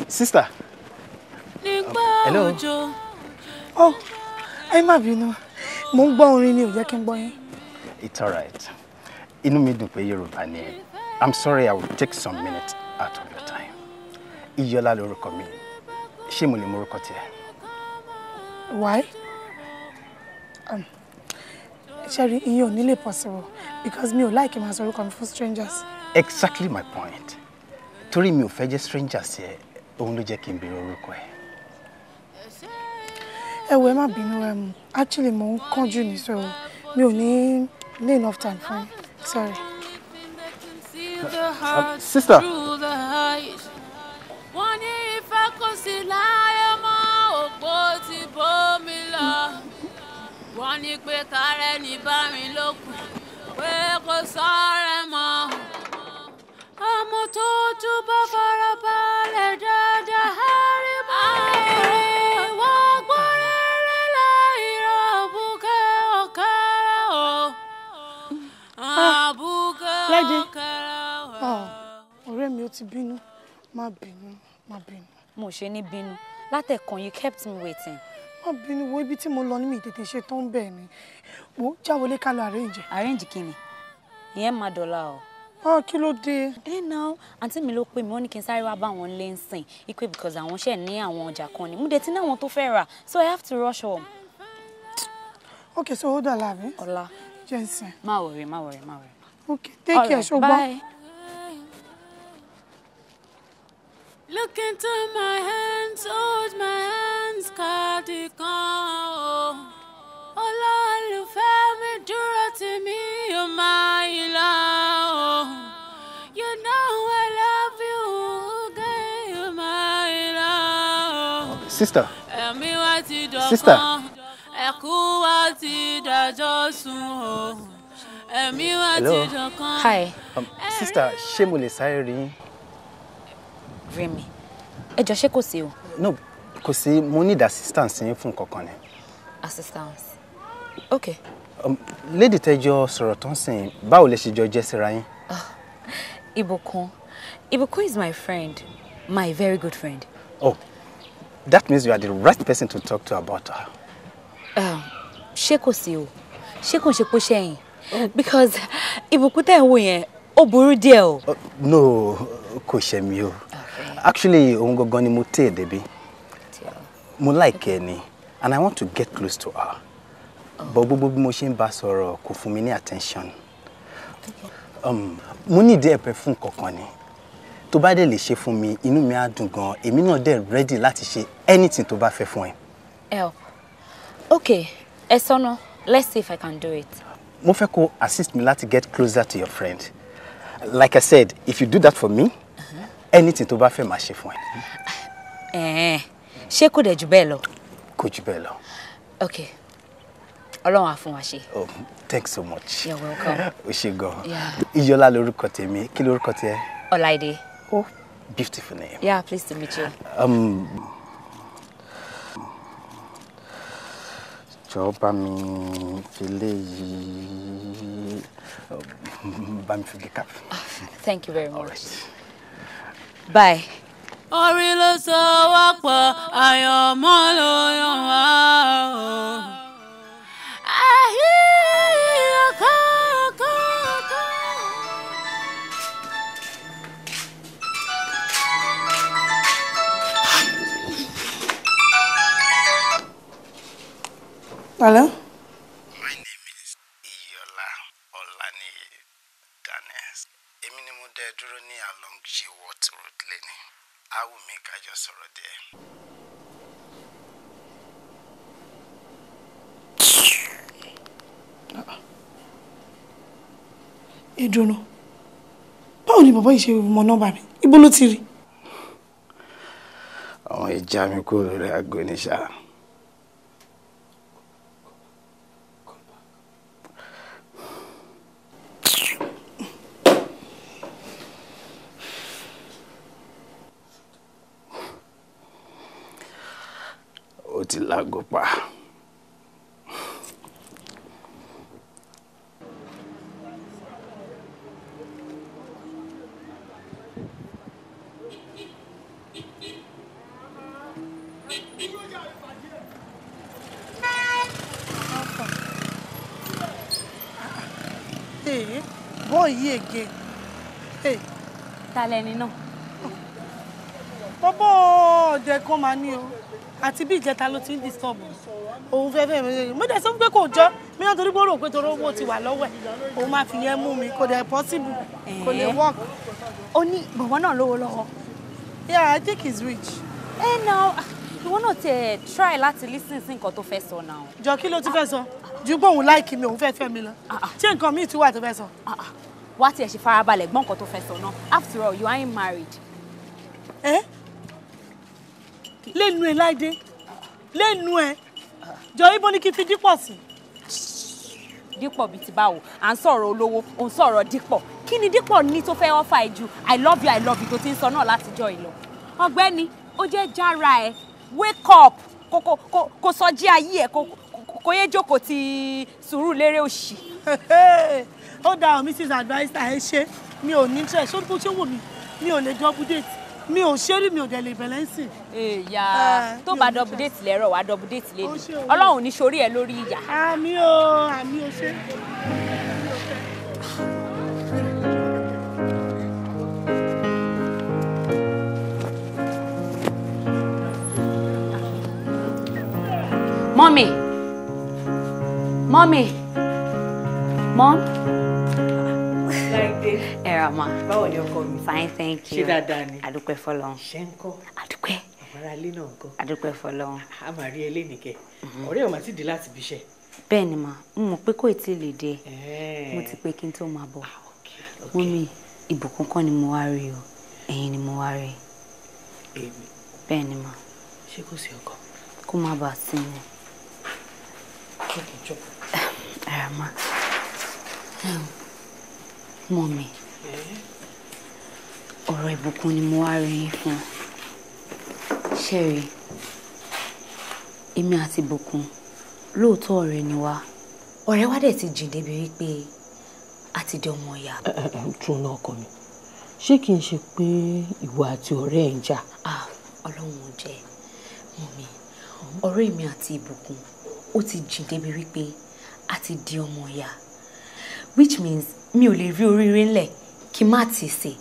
Sister. Hello. Oh, ẹ má bínú. Mo ń gbọ́ orin ni ò jẹ́ kí n gbọ́ yín. It's all right. Inú mi dùn pé Yorùbá ni ẹ. I'm sorry I will take some minutes out of your time. Iyọlá lorúkọ mi. Ṣé mo lè mọ orúkọ tiẹ̀? Why? Sherry, ìyẹn ò ní lè possible because mi ò like máa sọ orúkọ mi fún strangers. Exactly my point. Torí mi ò fẹ́ jẹ́ stranger sí ẹ, òun ló jẹ́ kí n béèrè orúkọ ẹ. Ẹ wo, ẹ má bínú, actually mo ń kánjú ni, so mi ò ní enough time fún yín. Sorry. Sister. Wọ́n ní ìfẹ́ kò sí láyé mọ́, òpó ti bómi lọ. Wọ́n ní pé kárẹ́ ní bá mi lókun, pé kò sọ̀rẹ́ mọ́. Ọmọ tó túbọ̀ farabalẹ̀ dáadáa, hárí mọ́. Àìrí wọ́n gbọ́ rere láìrọ̀ àbúkẹ́ ọ̀kẹ́rẹ́ o. Àbúkẹ́ ọ̀kẹ́rẹ́ o. Ọ̀rẹ́ mi ó ti bínú. Má bínú, má bínú. Mo ṣe ní bínú. Látẹ̀kàn, you kept me waiting. Má bínú, wo ibi tí mo lọ ní mi tètè ṣe tán bẹ́ẹ̀ ni. Wo jáwọlé ká lọ arrange. Arrange kí ni? Ìyẹn máa dọ̀la o. Ah, kí ló dé? Ẹ náà, àǹtí mi ló pè mí, wọ́n ní kí n sáré wá bá wọn lé ń sìn. Ipe because àwọn ṣẹ̀ ní àwọn ọjà kan ni. Mo dẹ̀ ti ní àwọn tó fẹ́ rà, so I have to rush home. Okay, so ó dọ̀la àbí? Ọ̀la. Jẹ́ ń sìn. Má worry, má worry, má worry. Okay, take care, ṣùgbọ́n. Bye. Look into my hands, hold my hands, cardigan. Olólùfẹ́ mi dúró tì mí, oh my love. You know I love you. Sister. Ẹ̀mí wa ti Sister. dọ̀kan. Ẹ̀kú wa ti dájọ́ sùn o. Ẹ̀mí wa ti Hello. dọ̀kan. Hi. Sister, ṣé mo lè sáré rí yín? Rí mi. Ẹ jọ̀ọ́, ṣé kò sí o? No, kò sí. Mo need assistance yín fún nǹkan kan ni. Assistance. Okay. Lady tẹ́jọ́ sọ̀rọ̀ tó ń sìn, báwo lẹ ṣe jọ jẹ́ síra yín? Ibukun. Ibukun is my friend. My very good friend. Oh, that means you are the right person to talk to about her. Ṣé kò sí o? Ṣé kò ń ṣe pé ó ṣẹ̀yìn? Because Ibukun tẹ̀ ń wò yẹn, ó burú díẹ̀ o. No, kò ṣe mí o. Actually, òun gangan ni mo tẹ̀ débi. Mo like ẹ ni and I want to get close to her. But gbogbo bí mo ṣe ń bá sọ̀rọ̀, kò fún mi ní attention. Mo ní ìdí ẹ̀pẹ̀ fún kankan ni. Tó bá dẹ̀ lè ṣe fún mi, inú mi á dùn gan. Èmi náà dẹ̀ ready láti ṣe anything tó bá fẹ́ fún ẹ. Help. Okay, ẹ sọ́nà. Let's see if I can do it. Mo fẹ́ kó assist me láti get closer to your friend. Like I said, if you do that for me, anything tó bá fẹ́, máa ṣe fún ẹ. Ẹ̀ẹ́n, ṣé kò dẹ̀ jù bẹ́ẹ̀ lọ? Kò jù bẹ́ẹ̀ lọ. Okay. Ọlọ́run á fún wa ṣe. Oh, thanks so much. You're welcome. O ṣé gan. Yeah. Iyọlá lorúkọ tèmi. Kí lorúkọ tiẹ̀? Ọláìdé. Oh, beautiful name. Yeah, pleased to meet you. Jọ̀ọ́, bá mi fi léyìí, bá mi fi gé cap. Thank you very much. Bye. Orí ló sọ wá pọ̀, àyànmọ́ ló yàn wá o. Ayé ọkọ ọkọ ọkọ. Hello? My name is Iyọlá Ọláníyì Daniels. Èmi ni mo dá ẹ dúró ní along Jewot Road lẹ́ni. Á wù mí ká jọ sọ̀rọ̀ díẹ̀. Ìdùnnú. Báwo ni bàbá yìí ṣe mọ nọ́mbà mi? Ibo ló ti rí? Àwọn ìjà mi kúrò lórí aago ní ṣá. Ó ti láago pa. Ee, boy yìí again. Hey. Ta lẹni náà? Bọ́bọ́ ọ̀dẹ̀ kan máa ní o. Àti bí ìjẹta ló ti ń disturb mi. Òun fẹ́ fẹ́ mi. Mo dẹ̀ sọ pé kò jọ́. Mi náà torí pé ó rò pé torí owó ti wà lọ́wọ́ ẹ̀. Òun máa fi yẹn mú mi. Kò dẹ̀ possible. Kò lè work. Ó ní bọ̀bọ̀ náà lówó lọ́wọ́. Yeah, I think he's rich. Ẹ na ìwọ náà tiẹ̀ try láti listen sí nǹkan tó fẹ́ sọ náà. Jọ, kí ló tún fẹ́ sọ? Ju pé òun like mi, òun fẹ́ fẹ́ mi lọ. Ṣé nǹkan míì tún wà tó fẹ́ sọ? Wá tiẹ̀ ṣe farabalẹ̀ gbọ́ nǹkan tó fẹ́ sọ náà. After all, you aren't married. Ẹ lẹ́nu ẹ̀, Láìdé, lẹ́nu ẹ̀. Jọ, ibo ni kí n fi Dípọ̀ sí? Dípọ̀ bíi ti báwo? À ń sọ̀rọ̀ olówó, ò ń sọ̀rọ̀ Dípọ̀. Kí ni Dípọ̀ ní tó fẹ́ ọ́fà ẹ̀ ju "I love you, I love you" tó ti ń sọ náà látijọ́ ìlọ? Ọ̀gbẹ́ni, ó jẹ́ jára ẹ̀, wake up, kó sọ jí ayé ẹ̀, kó yé jókòó ti sùúrù lérè òṣì. Ó dáa o, Mrs Adviser, ẹ ṣe. Mi ò ní interest. Ṣé bó ṣe wò mí, mi ò lè double date. Mi ò ṣe rí, mi ò dẹ̀ lè bẹ̀rẹ̀ sí. Èèyà, tó bá double date lẹ́rọ̀, wá double date lé ní. Ọlọ́run ò ní sórí ẹ lórí ìyà. Àmín o, àmín o, ṣe. Mommy. Mommy. Mom. Láìdé. Ẹ ra ma. Báwo ni ọkọ mi? Fine, thank you. Ṣé dáadáa ni? Àdúpẹ́ fọ́lọ́run. Ṣé ń kọ́? Àdúpẹ́. Àwọn ará ilé náà ń kọ́? Àdúpẹ́ fọ́lọ́run. A máa rí ẹ lénìí kẹ. Ọ̀rẹ́ ò máa ti dé láti ibi iṣẹ́. Bẹ́ẹ̀ ni mà, mo mọ̀ pé kò tí ì lè dé. Mo ti pé kí n tó máa bọ̀. Mummy, ìbùkún kọ́ ni mo wá rí o. Ẹ̀yin ni mo wá rí. Èmi. Bẹ́ẹ̀ ni mà. Ṣé kò sí ọkọ? Kó má bàa sí mi. Ara ma. Mọ́mi, ọ̀rọ̀ ìbùkún ni mo wá rí yín fún. Ṣẹ́rí, èmi àti ìbùkún lóòótọ́ ọ̀rẹ́ ni wá. Ọ̀rẹ́ wa dẹ̀ ti jìn débi wípé a ti di ọmọ ìyá. Dúró náà ọkọ mi, ṣé kì í ṣe pé ìwọ àti ọ̀rẹ́ ẹ̀ ń jà? Ọlọ́run ò jẹ́. Mọ́mi, ọ̀rẹ́ mi àti ìbùkún ó ti jìn débi wípé a ti di ọmọ ìyá, which means mi ò lè rí oríire ńlẹ̀ kí n má ti sè.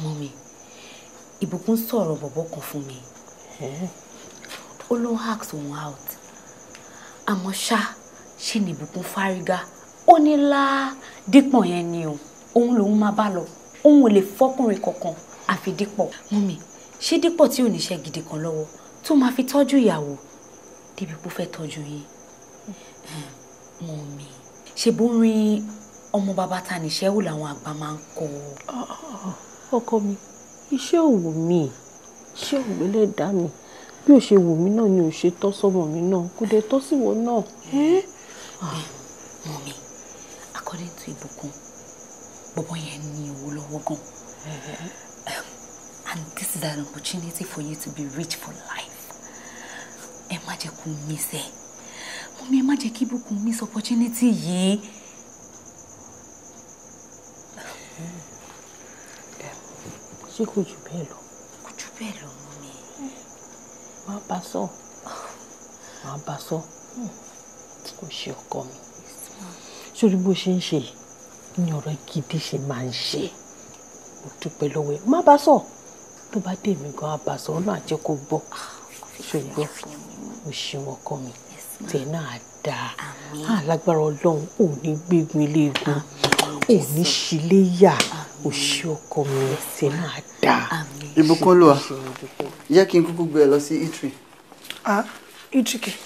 Mọ́mi, ìbùkún sọ̀rọ̀ bọ̀bọ̀ kan fún mi. Ó ló ń ask òun out. Àmọ́ ṣá, ṣe ni ìbùkún fárígá. Ó ní lá Dípọ̀ yẹn ni o, òun lòun máa bá lọ. Òun ò lè fọ́kùnrin kankan àfi Dípọ̀. Mọ́mi, ṣé Dípọ̀ tí ò níṣẹ́ gidi kan lọ́wọ́ tó máa fi tọ́jú ìyàwó débi pé ó fẹ́ tọ́jú yín? Mọ́mi, ṣe bó ń rin ọmọ bàbá ta níṣẹ́ wò làwọn àgbà máa ń kọ. Ọkọ mi, iṣẹ́ òwò mi, iṣẹ́ òwò ẹlẹ́dàá mi, bí ó ṣe wù mí náà ni ò ṣe tọ́ sọ́mọ mi náà, kò dé tọ́ síwọ náà. Mọ́mi, according to ìbùkún, bọ̀bọ̀ yẹn ní owó lọ́wọ́ gan. And this is an opportunity for you to be rich for life. Ẹ má jẹ́ kó miss ẹ. Mọ́mi, ẹ má jẹ́ kí ìbùkún miss opportunity yìí. Ṣé kò jù bẹ́ẹ̀ lọ? Kò jù bẹ́ẹ̀ lọ, mọ́mi. Máa bá sọ, máa bá sọ, kò ṣe ọkọ mi. Sórí bó ṣe ń ṣe ni ọ̀rọ̀ gidi ṣe máa ń ṣe. Mo dúpẹ́ lọ́wọ́ ẹ. Má bá sọ, tó bá dé mi gan-an bá sọ, ọ̀nà àjẹ́ kò gbọ́. Ṣùgbọ́n o ṣeun ọkọ mi, tẹ̀ náà dáa. Lágbára Ọlọ́run, ò ní gbégun eléegun, ò ní ṣíléyà, o ṣe ọkọ mi, tẹ̀ náà dáa. Ìbùkún Olúwa, jẹ́ kí n kúkú gbé ẹ lọ sí eatery. Eatery kẹ̀,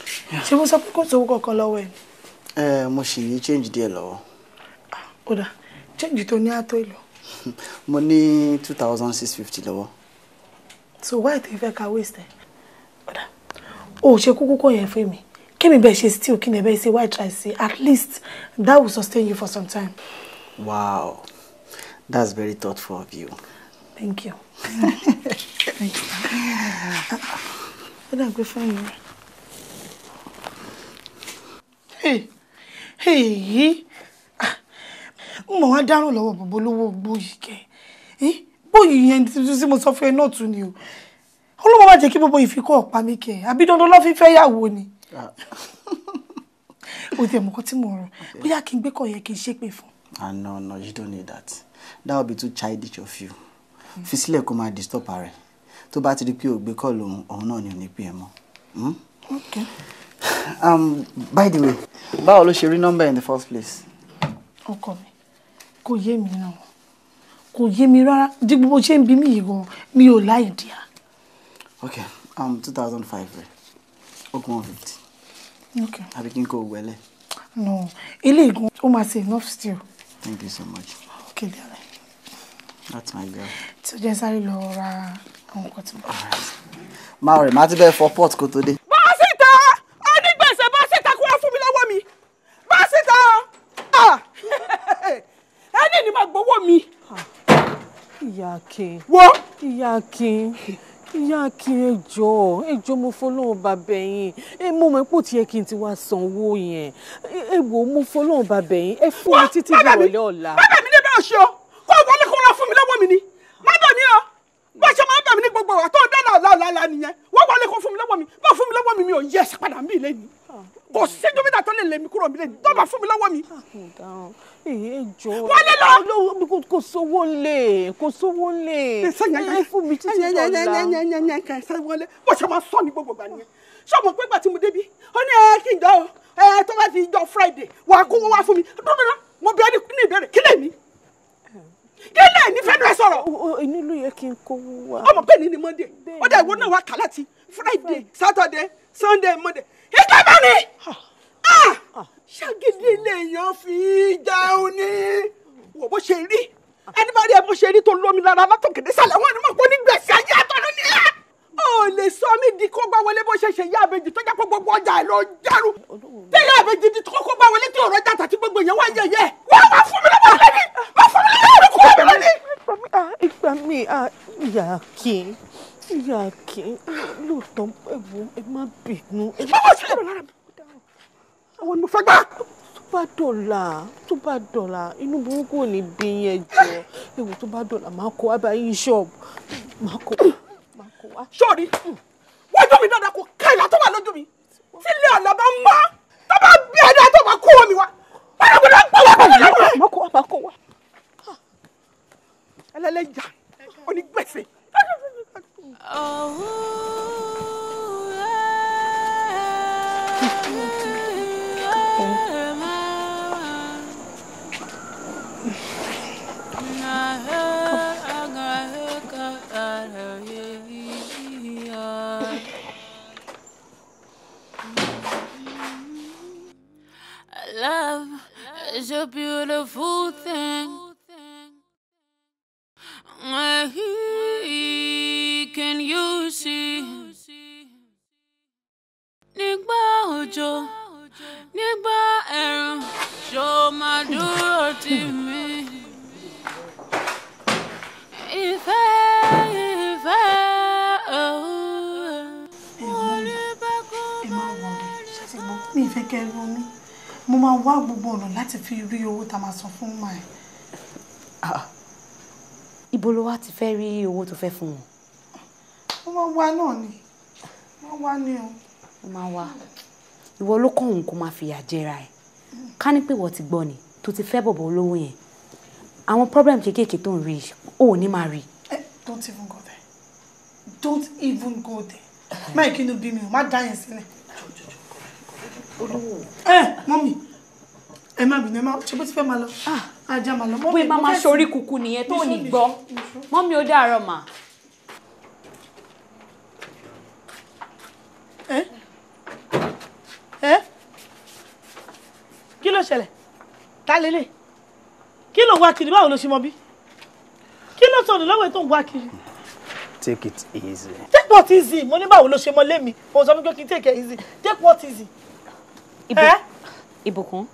ṣé mo sọ pé kò sówó kankan lọ́wọ́ ẹ ni? Ẹ mo ṣì ní change díẹ̀ lọ́wọ́. Ó dà, change tó ní àtó ìlọ. Mo ní 2,650 lọ́wọ́. So why tó fẹ́ ka waste ẹ? Ó dà, o ò ṣe kúkú kò yẹn fún mi. Kí mi bẹ́ẹ̀ ṣe stew, kí ni bẹ́ẹ̀ ṣe white rice, at least that will sustain you for some time. Wow, that's very thoughtful of you. Thank you. Thank you. Ó dà gbé fún mi. Èyí mo wá dárùn lọ́wọ́ bàbá olówó bóyì kẹ́ bóyì yẹn tí mo sọ fún ẹ náà tún ni o. Olówó má jẹ́ kí bọ́bọ́ ìfikọ́ ọ̀pá mi kẹ́ àbí dandan lọ́ fi fẹ́ yàwó ni. O tiẹ̀ mọ̀kọ́ tí mo rò bóyá kí n gbé kọ̀ yẹ kí n ṣépè fún. Ah no no, you don't need that. That would be too childish of you. Fi sílẹ̀ kó máa disturb ara ẹ̀. Tó bá ti di pé o gbé kọ́ lòun, òun náà ni ò ní pè ẹ́ mọ́. Okay. By the way, báwo ló ṣe rí nọ́mbà in the first place? Ọkọ mi, kò yé mi náà, kò yé mi rárá. Di gbogbo ṣe ń bí mi yìí gan, mi ò láì díà. Okay, 2005 rẹ̀, ó kún 150. Okay. Àbí kí n kó wẹlẹ̀? No, ilé ìgún ó máa ṣe enough still. Thank you so much. Okay, darling. That's my girl. Tí o jẹ́ sáré lọ ra àwọn nǹkan tí mo. Máa rẹ̀ máa ti bẹ́ẹ̀ fọ pot kó tó dé. Bá síta! Onígbèsè bá síta kó wá fún mi lọ́wọ́ mi! Bá síta! Ẹni ni màá gbowó mi. Ìyá Akin. Wo? Ìyá Akin. Ìyá Akin, ẹ jọ̀ọ́, ẹ jọ̀ọ́, mo fọlọ́run bá bẹ̀ yín. Ẹ mo mọ̀ pé ó ti yẹ kí n ti wá san owó yẹn. Ẹ wò ó, mo fọlọ́run bá bẹ̀ yín. Ẹ fún mi títí di ìrọ̀lẹ́ ọ̀la. Bàbá mi ní bẹ́ẹ̀ ṣe o, kó wọlé kó lọ fún mi lọ́wọ́ mi ni. Má bẹ̀ mí o, bó ṣe máa ń bẹ̀ mí ní gbogbo wa tó dáná ọ̀la nìyẹn. Wọ́n wọlé kó fún mi lọ́wọ́ mi, bá fún mi lọ́wọ́ mi mi ò yẹ ẹsẹ̀ padà mí lẹ́ni. Kò sí gómìnà tó lè lé mi kúrò mi lẹ́ni, tó bá fún mi lọ́wọ́ mi. Ẹ jọ̀ọ́. Wọlé lọ. Kò sówó ńlẹ̀, kò sówó ńlẹ̀. Ẹ fún mi títí dọ̀la. Bó ṣe máa sọ ní gbogbo ìgbà nìyẹn. Ṣé o mọ̀ pé ìgbà tí mo débi, ó ní ẹ kí n jọ ẹ tó bá ti jọ Friday, wà á kówó wá fún mi. Dúdúdú, mo bí ọ ní ìbéèrè, kí lè ní? Kí lè ní fẹ́nu ẹ sọ̀rọ̀? Inú ló yẹ kí n kówó wá. Ọmọ bẹ́ẹ̀ ni ni Monday, ó dẹ̀ ìwọ náà wá kà láti Friday, Saturday, Sunday, Monday. Ìgbà mẹ́rin! Ṣàgídí lèèyàn fi jẹun ní. Wò bó ṣe rí. Ẹni bá rí ẹ bó ṣe rí tó lómi lára látòkèdè sálẹ̀ wọ́n ní mọ̀ pé onígbèsè ayé àtọ̀run ni ẹ́. Ó Ó lè sọ mí di kó gbá wọlé bó ṣe ṣe ìyá àbèjì tó jẹ́ pé gbogbo ọjà ẹ̀ ló ń járù. Tí ìyá àbèjì di kó gbá wọlé tí ọ̀rọ̀ jàtà tí gbogbo èèyàn wá yẹ̀yẹ́. Wọ́n máa fún mi lọ́wọ́ lẹ́ni. Máa fún mi lọ́wọ́ kó mi lọ́ni. Ìgbà mi ìyá kí lóòótọ́ ẹ̀wọ̀n ẹ má bínú. Báwo ṣe lè lára mi? Àwọn ni mo fẹ́ gbà. Tó bá dọ̀la inú burúkú ò ní bí yẹn jọ. Ewu tó bá dọ̀la máa kó wá bá yín ṣọ́ọ̀bù. Máa kó wá. Sọ́ọ̀rì, wájú mi dáadáa kò ká ìlà tó wà lójú mi. Tí ilé ọ̀la bá mọ́, tó bá bí ẹ̀dá tó bá kó omi wá. Gbọ́dọ̀gbọ́dọ̀ gbọ́ wá gbọ́dọ̀. Máa kó wá. Ẹlẹ́lẹ́jà onígbèsè. Love is a beautiful thing. Can you see? Nígbà òjò, nígbà ẹ̀rùn, ṣó máa dúró tì mí. Ìfẹ́, ìfẹ́, òun. Ẹ má wọrí, ṣàtìgbọ́, mi ìfẹ́ kẹ́ ẹ ronú. Mo máa wá gbogbo ọ̀nà láti fi rí owó tá a máa san fún màá. Ibo ló wá ti fẹ́ rí owó tó fẹ́ fún wọn? Mo máa wá náà ni. Mo máa wá ní o. Mo máa wá. Ìwọ ló kàn òun kó máa fìyà jẹra ẹ̀. Ká ní pé ìwọ ti gbọ́ ni tó ti fẹ́ bọ̀bọ̀ olówó yẹn. Àwọn problem kéékèèké tó ń rí ò ní máa rí. Don't even go there. Don't even go there. Má ìkínú bí mi o, má dá yẹn sílẹ̀. Mọ́mì, ẹ má bínú, ẹ má ṣe bó ti fẹ́ máa lọ. Ajá máa lọ. Bóyá máa máa ṣorí kuku nìyẹn tó ní gbọ́. Mọ́mì ó dàárọ̀ mà. Kí ló ṣẹlẹ̀? Ta lélẹ̀? Kí ló ń wá kiri? Báwo ló ṣe mọ bí? Kí ló sọnù lọ́wọ́ ẹ̀ tó ń wá kiri? Take it easy. Take what easy? Mo ní báwo ló ṣe mọ lé mi? Mo sọ fún pé kí n take it easy. Take what easy? Ìbùkún.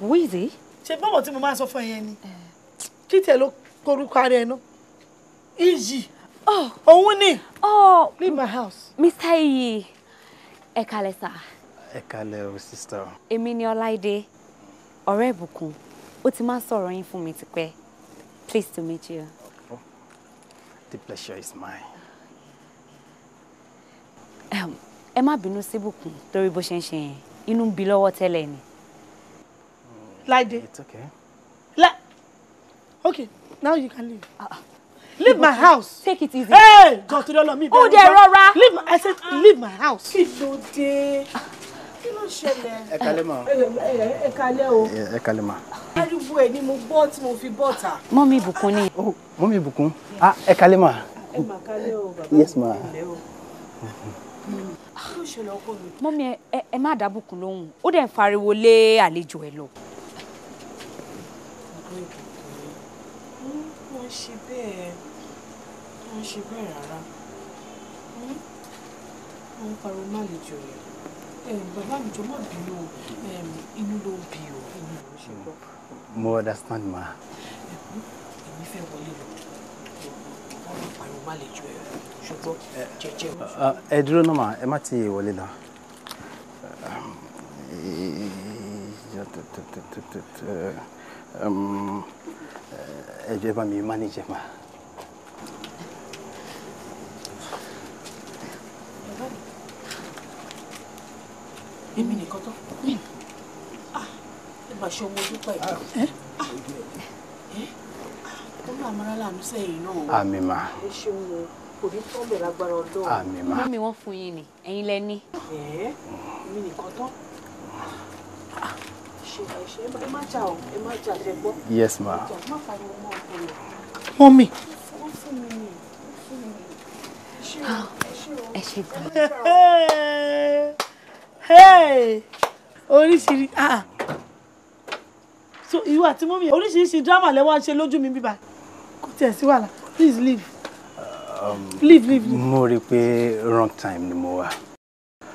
Who is he? Ṣé bọ́wọ̀ tí mo máa sọ fún ẹ yẹn ni? Kí tiẹ̀ ló korúkọ ara ẹ náà? Iyì. Òun ni. Leave my house. Mr. Iyi, ẹ kálẹ́ sà. Ẹ kálẹ́ o, sister. Èmi ni Ọláìdé, ọ̀rẹ́ Ìbùkún. Ó ti máa ń sọ̀rọ̀ yín fún mi tipẹ́. Pleased to meet you. The pleasure is mine. Ẹ má bínú sí Ìbùkún torí bó ṣe ń ṣe yẹn. Inú ń bí lọ́wọ́ tẹ́lẹ̀ ni. Láìdé. It's okay. Okay, now you can leave. Leave my house. Take it easy. Hey, God, to me. Ó dẹ̀ rọra. Leave my, I said leave my house. Kí ló dé? Kí ló ṣẹlẹ̀? Ẹ kálẹ́ mà. Ẹ kálẹ́ o. Ẹ kálẹ́ mà. Ariwo ẹ̀ ni mo gbọ́ tí mo fi bọ́ta. Mọ́mí Ìbùkún ni. Oh, Mọ́mí Ìbùkún. Ah, ẹ kálẹ́ mà. Ẹ mà kálẹ́ o, bàbá. Yes ma. Kí ló ṣẹlẹ̀ ọkọ mi? Mọ́mí ẹ má dá Bùkún lóhùn. Ó dẹ̀ ń fariwo lé àlejò ẹ̀ lọ. Wọ́n ṣe bẹ́ẹ̀, wọ́n ṣe bẹ́ẹ̀ rárá. Wọ́n ń pariwo má lejò rẹ̀. Bàbá mi jọ̀ọ́ má bínú o, inú ló ń bí o, inú ló ń ṣe gbọ́. Mo understand ma. Èmi fẹ́ wọlé lọ. Wọ́n ń pariwo má lejò ẹ̀ ṣùgbọ́n jẹ́jẹ́. Ẹ dúró náà mà, ẹ má ti wọlé lọ. Ẹ jọ̀ọ́ ẹ bá mi manage ma. Èmi nìkan tán. Ẹ máa ṣe ọmọ dúpẹ́ yìí. Ó máa mara láàánú sẹ́yìn náà. Àmín mà. Ẹ ṣeun o, kò ní tán bẹ̀ lágbára Ọlọ́run. Àmín mà. Mọ́mí wọ́n fún yín ni, ẹ̀yin lẹ ní. Èmi nìkan tán. Ṣe ẹ má jà o, ẹ má jà ṣe gbọ́. Yes ma. Má pariwo mọ́ ọkọ rẹ̀. Mọ́mí. Wọ́n fún mi ni, wọ́n fún mi ni. Ẹ ṣe gan. Hey! Oríṣiríṣi ah so ìwọ àti mọ́mí oríṣiríṣi drama lẹ wá ń ṣe lójú mi bíbá kò tiẹ̀ sí wàhálà, please leave. Leave, leave, leave. Mo rí i pé wrong time ni mo wà.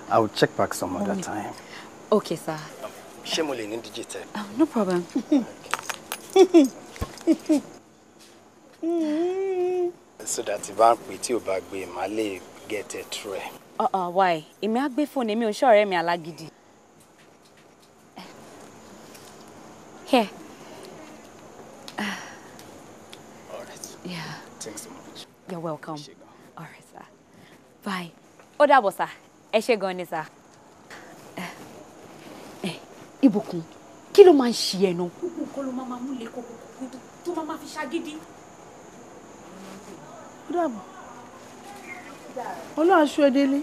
I will check back some other time. Okay, sir. Ṣé mo lè ní digit ẹ? No problem. So that if bá ń pè tí ò bá gbé, màá lè get it through ẹ. Why? Èmi á gbé fóònù, èmi ò ṣọ̀rẹ́ mi alágídí. Here. All right. Yeah. Thanks so much. You're welcome. All right, sir. Bye. Ó dàbọ̀, sir. Ẹ ṣé gan ni, sir. Ìbùkún, kí ló máa ń ṣe ẹ náà? Gbogbo nǹkan ló máa mú lé kókó tó máa fi ṣagídí. Ó dàbọ̀. Ọlọ́run aṣọ ẹ délé.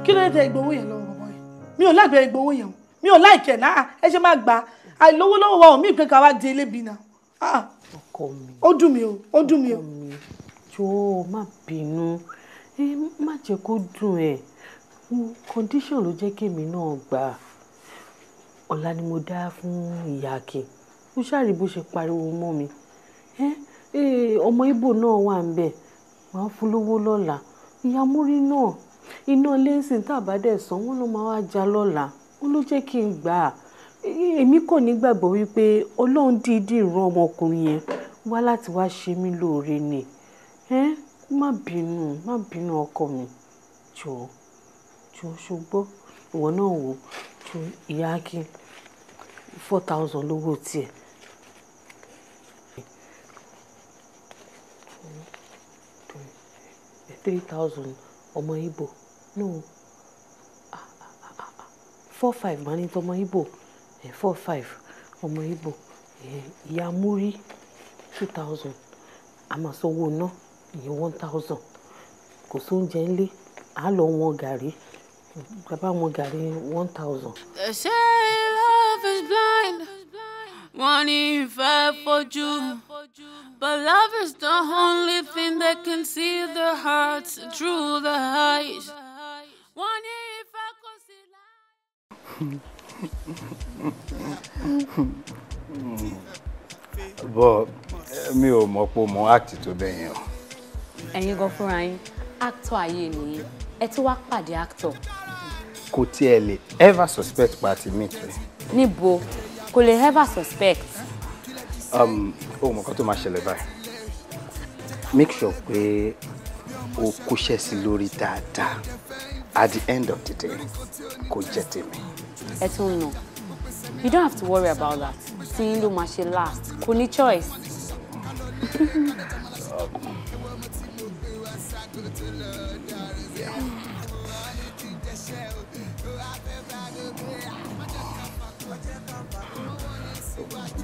Kí ló dé tẹ ìgbowó yẹn lọ́wọ́ bàbá yẹn? Mi ò láìpẹ́ ìgbowó yẹn o. Mi ò láìkẹ̀ náà. Ẹ ṣe máa gbà á. Àìlówó lọ́wọ́ wa ò mí ìpè ká wá di elébi náà. Ọkọ mi. Ó dùn mí o, ó dùn mí o. Ọkọ mi, jọ̀ọ́ má bínú. Má jẹ́ kó dùn ẹ́. Condition ló jẹ́ kémi náà gbà. Ọ̀la ni mo dá fún ìyá Akin. Ó ṣàrí bó ṣe pariwo mọ́ mi. Ọmọ Ìgbò náà wà ń bẹ̀. Màá fún lówó lọ́la. Ìyá Múrí náà, iná lẹ́sìn tá a bá dẹ̀ san, wọ́n ló máa wá já lọ́la. Ó ló jẹ́ kí n gbà á. Èmi kò ní gbàgbọ́ wípé Ọlọ́run dídì rán ọmọkùnrin yẹn wá láti wá ṣe mí lóore ni. Má bínú, má bínú ọkọ mi. Jọ̀ọ́, jọ̀ọ́ ṣùgbọ́n ìwọ náà wò ó. Ìyá Akin, 4,000 lówó tiẹ̀. 3,000 ọmọ Ìgbò. No. 4,500 máa ní tọmọ Ìgbò. 4,500 ọmọ Ìgbò. Ìyá Múrí, 2,000. A máa sanwó ná, ìyẹn 1,000. Kò sóúnjẹ ńlé, à lọ wọn gàrí. Bàbá wọn gàrí 1,000. They say love is blind. Wọ́n ní ìfẹ́ fojú. But love is the only thing that can see the hearts through the eyes. Wọ́n ní ìfẹ́ kò sí láì. But mi ò mọ̀ pé mo act tó bẹ́ẹ̀ yẹn o. Ẹ̀yin gan fúnra yín, actor ayé nìyí. Ẹ tún wá pàdé actor. Kò tiẹ̀ lè ever suspect pa ti meet rẹ̀. Níbo? Kò lè ever suspect. Ó mọ̀ nǹkan tó máa ṣẹlẹ̀ báyìí. Make sure pé o kóṣẹ́ sí lórí dáadáa. At the end of the day, kò jẹ́ tèmi. Ẹ tún nù. You don't have to worry about that. Tí yín ló máa ṣe last. Kò ní choice.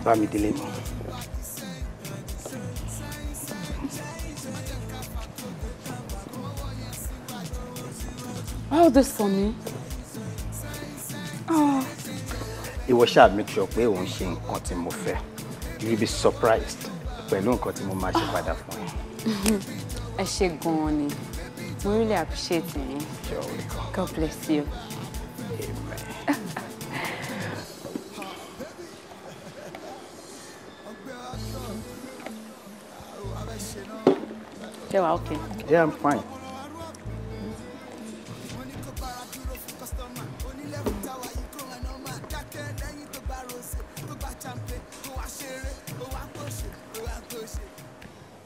Bámidélé mọ́. All this for me? Oh. Ìwọ ṣáà make sure pé òun ṣe nǹkan tí mo fẹ́. You will be surprised pẹ̀lú nǹkan tí mo máa ṣe padà fún ẹ. Ẹ ṣé gan-an ni. Mo really appreciate yín. You're welcome. God bless you. Amen. Ṣé wàá okay? Yeah, I'm fine.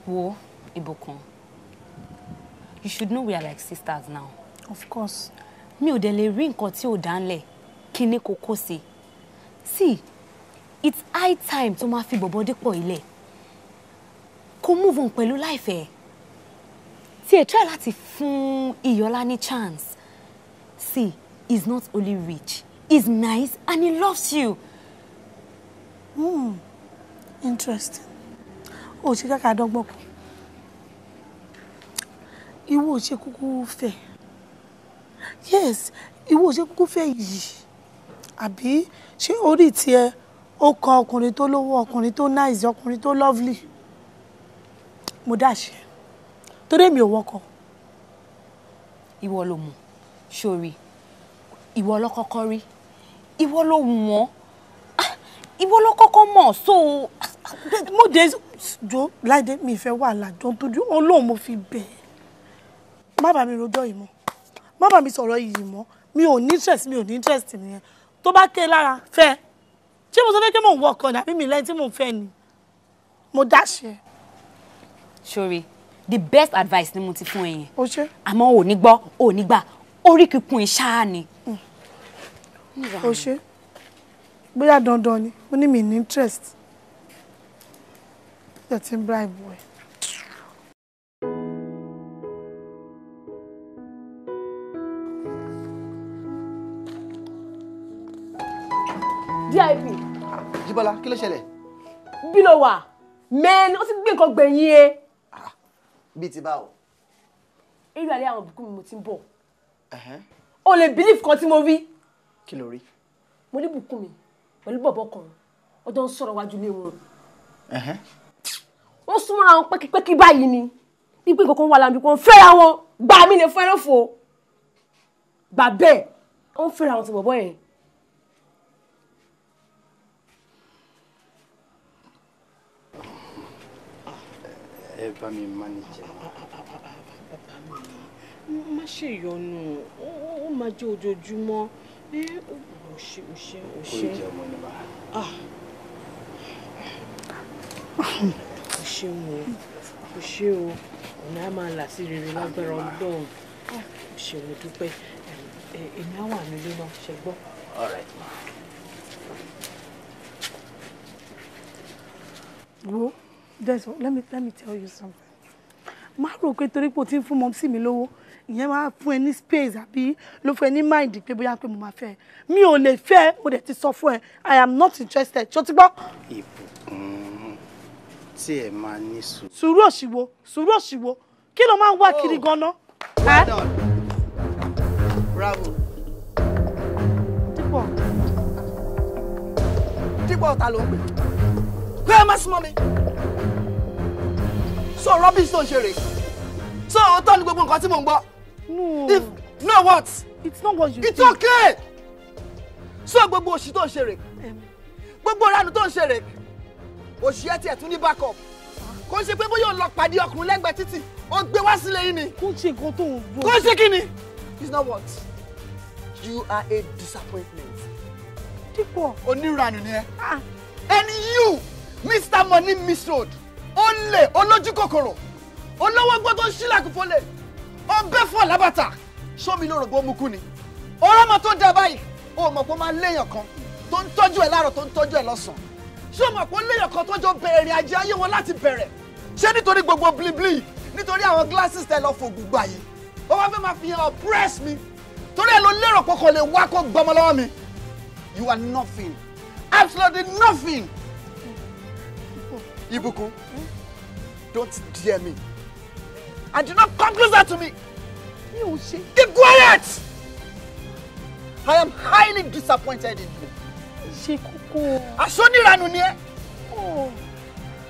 Wo, Ìbùkún, you should know we are like sisters now. Of course. Mi ò dẹ̀ lè rí nǹkan tí ò dá ńlẹ̀ kí ní kókó sí. See, it's high time tó máa fi bọ̀bọ̀ dípò ilẹ̀. Kó move on pẹ̀lú láìfẹ́. Tí ẹ try láti fún Iyọlá ní chance. See, he's not only rich, he's nice and he loves you. Interesting. Ó ṣe káka dọ́gbọ́n kù. Ìwọ ò ṣe kúkú fẹ́. Yes, ìwọ ò ṣe kúkú fẹ́ yìí. Àbí ṣé orí tiẹ̀ ó kan ọkùnrin tó lówó, ọkùnrin tó nice, ọkùnrin tó lovely? Mo dáṣẹ. Torí èmi ò wọkọ̀. Ìwọ ló mọ̀, sórí. Ìwọ ló kọ́kọ́ rí. Ìwọ ló wọ́n. Ìwọ ló kọ́kọ́ mọ̀, so. Mo dé jọ Láìdé, mi ìfẹ́ wàhálà jọ nítorí Ọlọ́run mo fi bẹ̀ ẹ́. Má bá mi rojọ́ yìí mọ́. Má bá mi sọ̀rọ̀ yìí mọ́. Mi ò ní interest, mi ò ní interest nìyẹn. Tó bá ké lára, fẹ́. Ṣé mo sọ fẹ́ kí mò ń wọ ọkọ ni àbí mi lẹ́yìn tí mò ń fẹ́ ni? Mo dáṣẹ. Sórí, the best advice ni mo ti fún ẹ yẹn. O ṣe. Àmọ́ ò ní gbọ́, ò ní gbà, orí kíkún ìṣáá ni. O ṣe. Bóyá dandan ni, mo ní mi ní interest. Ṣé ti ń bribe ẹ? DIP. Jíbọ́lá, kí ló ṣẹlẹ̀? Bí ló wà? Mẹ́ni, ó ti gbé nǹkan gbẹ̀yìn e. Bíi ti báwo? Eré alẹ́ àwọn bùkún mi mo ti ń bọ̀. O lè believe kan tí mo rí. Kí ló rí? Mo ní bùkún mi pẹ̀lú bọ̀bọ̀ kan, ọjọ́ ń sọ̀rọ̀ wájú ilé wọn. Wọ́n súnmọ́ra wọn pẹ́kípẹ́kí báyìí ni. Bí pé nǹkan kan wà láàbí kan fẹ́ra wọn, gbà mí lè fún ẹ lófo. Gbà bẹ́ẹ̀, wọ́n fẹ́ra wọn ti bọ̀bọ̀ yẹn. Ẹ bá mi manage. Bàbá mi, má ṣe ìyọnu, ó máa jẹ́ ojoojúmọ́. Ó ṣe, ó ṣe, ó ṣe. Oúnjẹ ọmọ ni màá. Ó ṣeun o, ó ṣe o, ọ̀nà á máa là sí rere lágbára Ọlọ́run. Ó ṣe, mo dúpẹ́. Èmi á wà nílé náà, ṣe gbọ́. All right, ma. Wo, Desmond, let me tell you something. Má rò pé torí pé o ti ń fún mọ́mísì mi lówó, ìyẹn máa fún ẹ ní space àbí ló fún ẹ ní mind pé bóyá pé mo máa fẹ́ ẹ. Mi ò lè fẹ́ ẹ, mo dẹ̀ ti sọ fún ẹ. I am not interested. Ṣó ti gbọ́? Ìbùkún tí ẹ máa ní sùúrù. Sùúrù òṣìwò, sùúrù òṣìwò. Kí ló máa ń wá kiri gan-an? Well done. Bravo. Dípọ̀. Dípọ̀ ta ló ń pè? Pé ẹ má súnmọ́ mi. So rubbish tó ń ṣe rè. So òótọ́ ni gbogbo nǹkan tí mò ń gbọ́. No. If no what? It's not what you It's think. Okay. So gbogbo òṣì tó ń ṣe rè. Gbogbo ìranù tó ń ṣe rè. Òṣì ẹ tiẹ̀ tún ní backup. Kò ń ṣe pé bóyá ò lọ pàdé ọkùnrin lẹ́gbẹ̀ẹ́ títì, ó gbé wá sílé yín ni. Kò ń ṣe nǹkan tó ń rò. Kò ń ṣe kí ni? It's not what? You are a disappointment. Dípọ̀. Oníranù ni ẹ. And you, Mr. Money Misroad, olè olójú kòkòrò, olówó gbọ́ tó ń ṣílàkùn fọlẹ̀, ọbẹ̀ fún ọ̀làbàtà, sómi ló rògbò mú kú ni. Ọ̀rọ̀ ọmọ tó dá báyìí, ó mọ̀ pé ó máa léèyàn kan tó ń tọ́jú ẹ̀ láàárọ̀ tó ń tọ́jú ẹ̀ lọ́sàn-án. Ṣé o mọ̀ pé ó léèyàn kan tó jọ bẹ̀rẹ̀ ìrìn àjò ayé wọn láti bẹ̀rẹ̀? Ṣé nítorí gbogbo blibli, nítorí àwọn glasses tẹ lọ fògùn gbà yìí, ó wá fẹ́ máa fi hàn oppress mi, torí ẹ ló lérò pé kò lè wá kó gbọmọ lọ́wọ́ mi. You are nothing. Absolutely nothing. Ibukun, don't dare me. And do not come closer to me. Mi ò ṣe. Keep quiet! I am highly disappointed in you. Ṣe kókó. Aṣọ níranù ni ẹ́.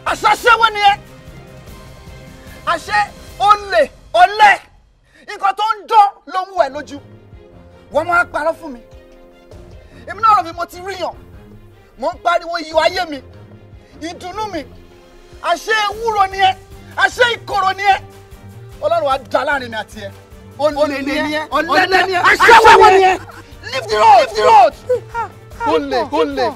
Aṣọ aṣẹ́wó ni ẹ́. Àṣẹ olè ọ̀lẹ. Nǹkan tó ń dán ló ń wù ẹ́ lójú. Wọ́n máa parọ́ fún mi. Èmi náà rò bí mo ti ríyàn. Mo ń pariwo iyọ̀ ayé mi. Ìdùnnú mi. Àṣẹ ewúro ni ẹ́. Àṣẹ ìkorò ni ẹ́. Ọlọ́run á dá láàrin mi àti ẹ. Olè ni ẹ́. Ọ̀lẹ ni ẹ́. Aṣẹ́wó ni ẹ́. Leave the road! Leave the road! Olè olè.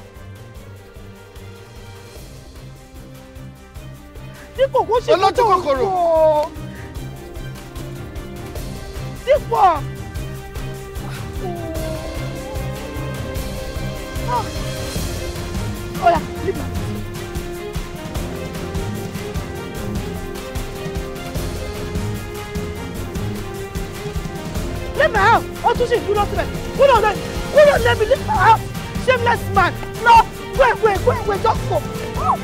Dípò kó ṣe Olójú kòkòrò. Dípò. Oya, leave my. Leave my house. Ó tún ṣì dúró síbẹ̀. Kúrò lẹ́ kúrò lẹ́bi leave my house. Shameless man. No, go away, go away, just go. Oh.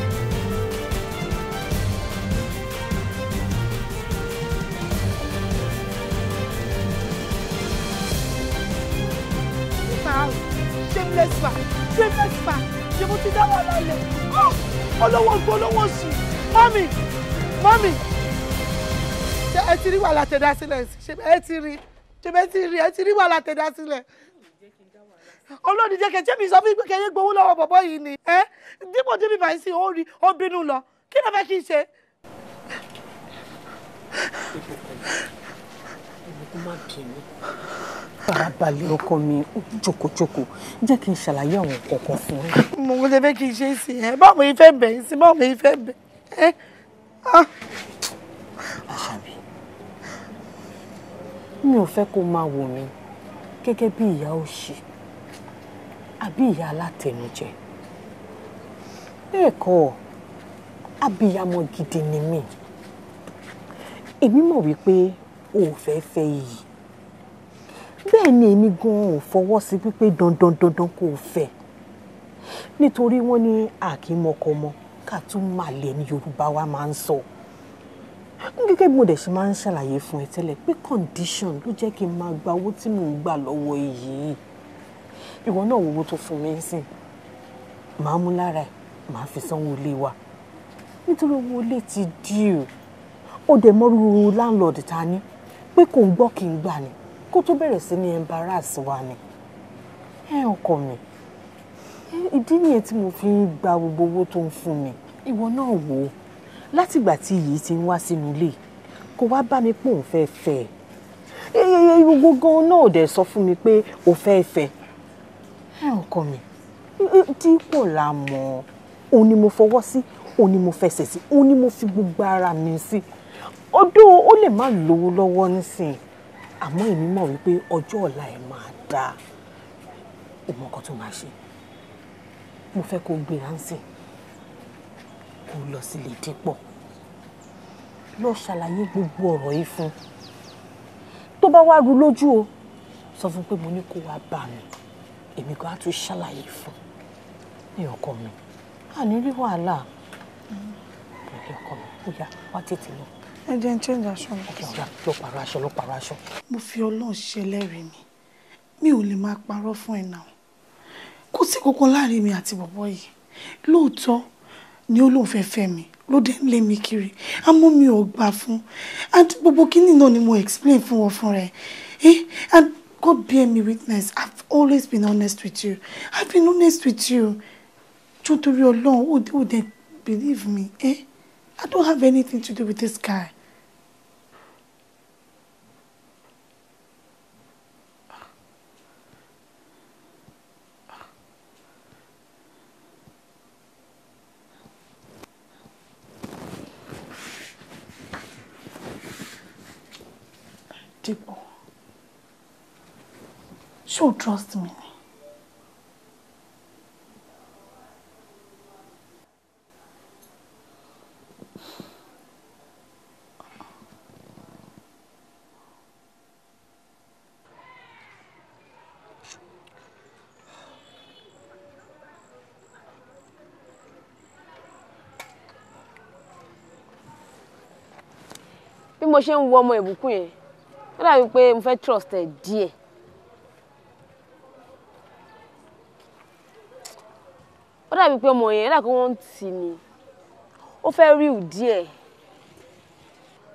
Leave my house. Shameless man. Shameless man. Ṣé mo ti dá wàhálà lẹ̀? Olówó gbọ́ olówó sí. Mọ́mì, mọ́mì. Ṣé ẹ ti rí wàhálà tẹ̀dá sílẹ̀? Ṣé ẹ ti rí? Ṣé ẹ ti rí? Ẹ ti rí wàhálà tẹ̀dá sílẹ̀? Olóòdì jẹ́ kẹ́ jẹ́mi sọ fún pé kẹ́yẹ́ gbowó lọ́wọ́ bọ̀bọ́ yìí ni. Ẹ dípò débi báyìí sí ó rí ó bínú lọ. Kí ló fẹ́ kí n ṣe? Má bínú. Farabalẹ̀ ọkọ mi, jókòjókòó, jẹ́ kí n ṣàlàyé àwọn kọ̀ọ̀kan fún ẹ. Mo lè fẹ́ kí n ṣe é sí ẹ. Báwo ni fẹ́ bẹ̀ sí? Báwo ni fẹ́ bẹ̀ ẹ́? Àṣàbí, mi ò fẹ́ kó máa wò mí gẹ́gẹ́ bí ìyá òṣì àbí ìyá alátẹnujẹ. Bẹ́ẹ̀ kọ́, abiyamọ gidi ni mí. Èmi mọ̀ wípé o ò fẹ́ fẹ́ iyì. Bẹ́ẹ̀ ni èmi gan-an ò fọwọ́ sí wípé dandan dandan kò fẹ́. Nítorí wọ́n ní àkímọkọmọ ká tún màlẹ̀ ní Yorùbá wa máa ń sọ. Gẹ́gẹ́ bí mo dẹ̀ ṣe máa ń ṣàlàyé fún ẹ tẹ́lẹ̀ pé condition ló jẹ́ kí n máa gba owó tí mò ń gbà lọ́wọ́ iyì. Ìwọ náà wo owó tó fún mi sìn. Màá mú lára ẹ̀, màá fi sanwó ilé wa. Nítorí owó ilé ti due. Ó dẹ̀ mọ́rú landlord ta ní pé kò ń gbọ́ kí n gbà ni kó tó bẹ̀rẹ̀ sí ní embarrass wa ni. Ẹ ọkọ mi, ìdí nìyẹn tí mo fi ń gba gbogbo owó tó ń fún mi. Ìwọ náà wò ó, látìgbà tí iyì ti ń wá sínú ilé kò wá bá mi pé òun fẹ́ fẹ́ ẹ. Gbogbo gan náà ò dẹ̀ sọ fún mi pé òun fẹ́ fẹ́ ẹ. Ọkọ mi, dípò la mọ̀, òun ni mo fọwọ́ sí, òun ni mo fẹsẹ̀ sí, òun ni mo fi gbogbo ara mi sí. Ọdún ó lè má lówó lọ́wọ́ nísìn, àmọ́ èmi mọ̀ wípé ọjọ́ ọ̀la ẹ̀ máa dáa. Ó mọ nǹkan tó máa ṣe. Mo fẹ́ kó gbéra ńsìn, kó lọ sílé Dípọ̀, lọ ṣàlàyé gbogbo ọ̀rọ̀ yìí fún. Tó bá wá rú lójú o, sọ fún pé mo ní kó wá bá mi, èmi gan á tún ṣàlàyé fún. Ní ọkọ mi, a ní rí wàhálà. Ní ọkọ mi, ó yá wá tètè lọ. Ẹ jẹ́ n change aṣọ mi. Ọ̀gá, lọ pàrọ̀ aṣọ, lọ pàrọ̀ aṣọ. Mo fi Ọlọ́run ṣẹlẹ́rìí mi, mi ò lè máa parọ́ fún ẹ náà. Kò sí kankan láàrin mi àti bọ̀bọ́ yìí. Lóòótọ́ ni ó lóun fẹ́ fẹ́ mi, ló dé ń lé mi kiri, àmọ́ mi ò gbà fún. And gbogbo kíní náà ni mo explain fún wọn fúnra ẹ. And God bear me witness, I've always been honest with you. I've been honest with you. Jọ̀ọ́ torí Ọlọ́run, ó dẹ̀ believe me. Eh? I don't have anything to do with this guy. Dípò, ṣé o trust me ni? Bí mo ṣe ń wo ọmọ ìbùkún yẹn, ó dàbí pé mo fẹ́ trust ẹ díẹ̀. Ó dàbí pé ọmọ yẹn, ó dàbí pé wọ́n ń tì ní. Ó fẹ́ ríù díẹ̀.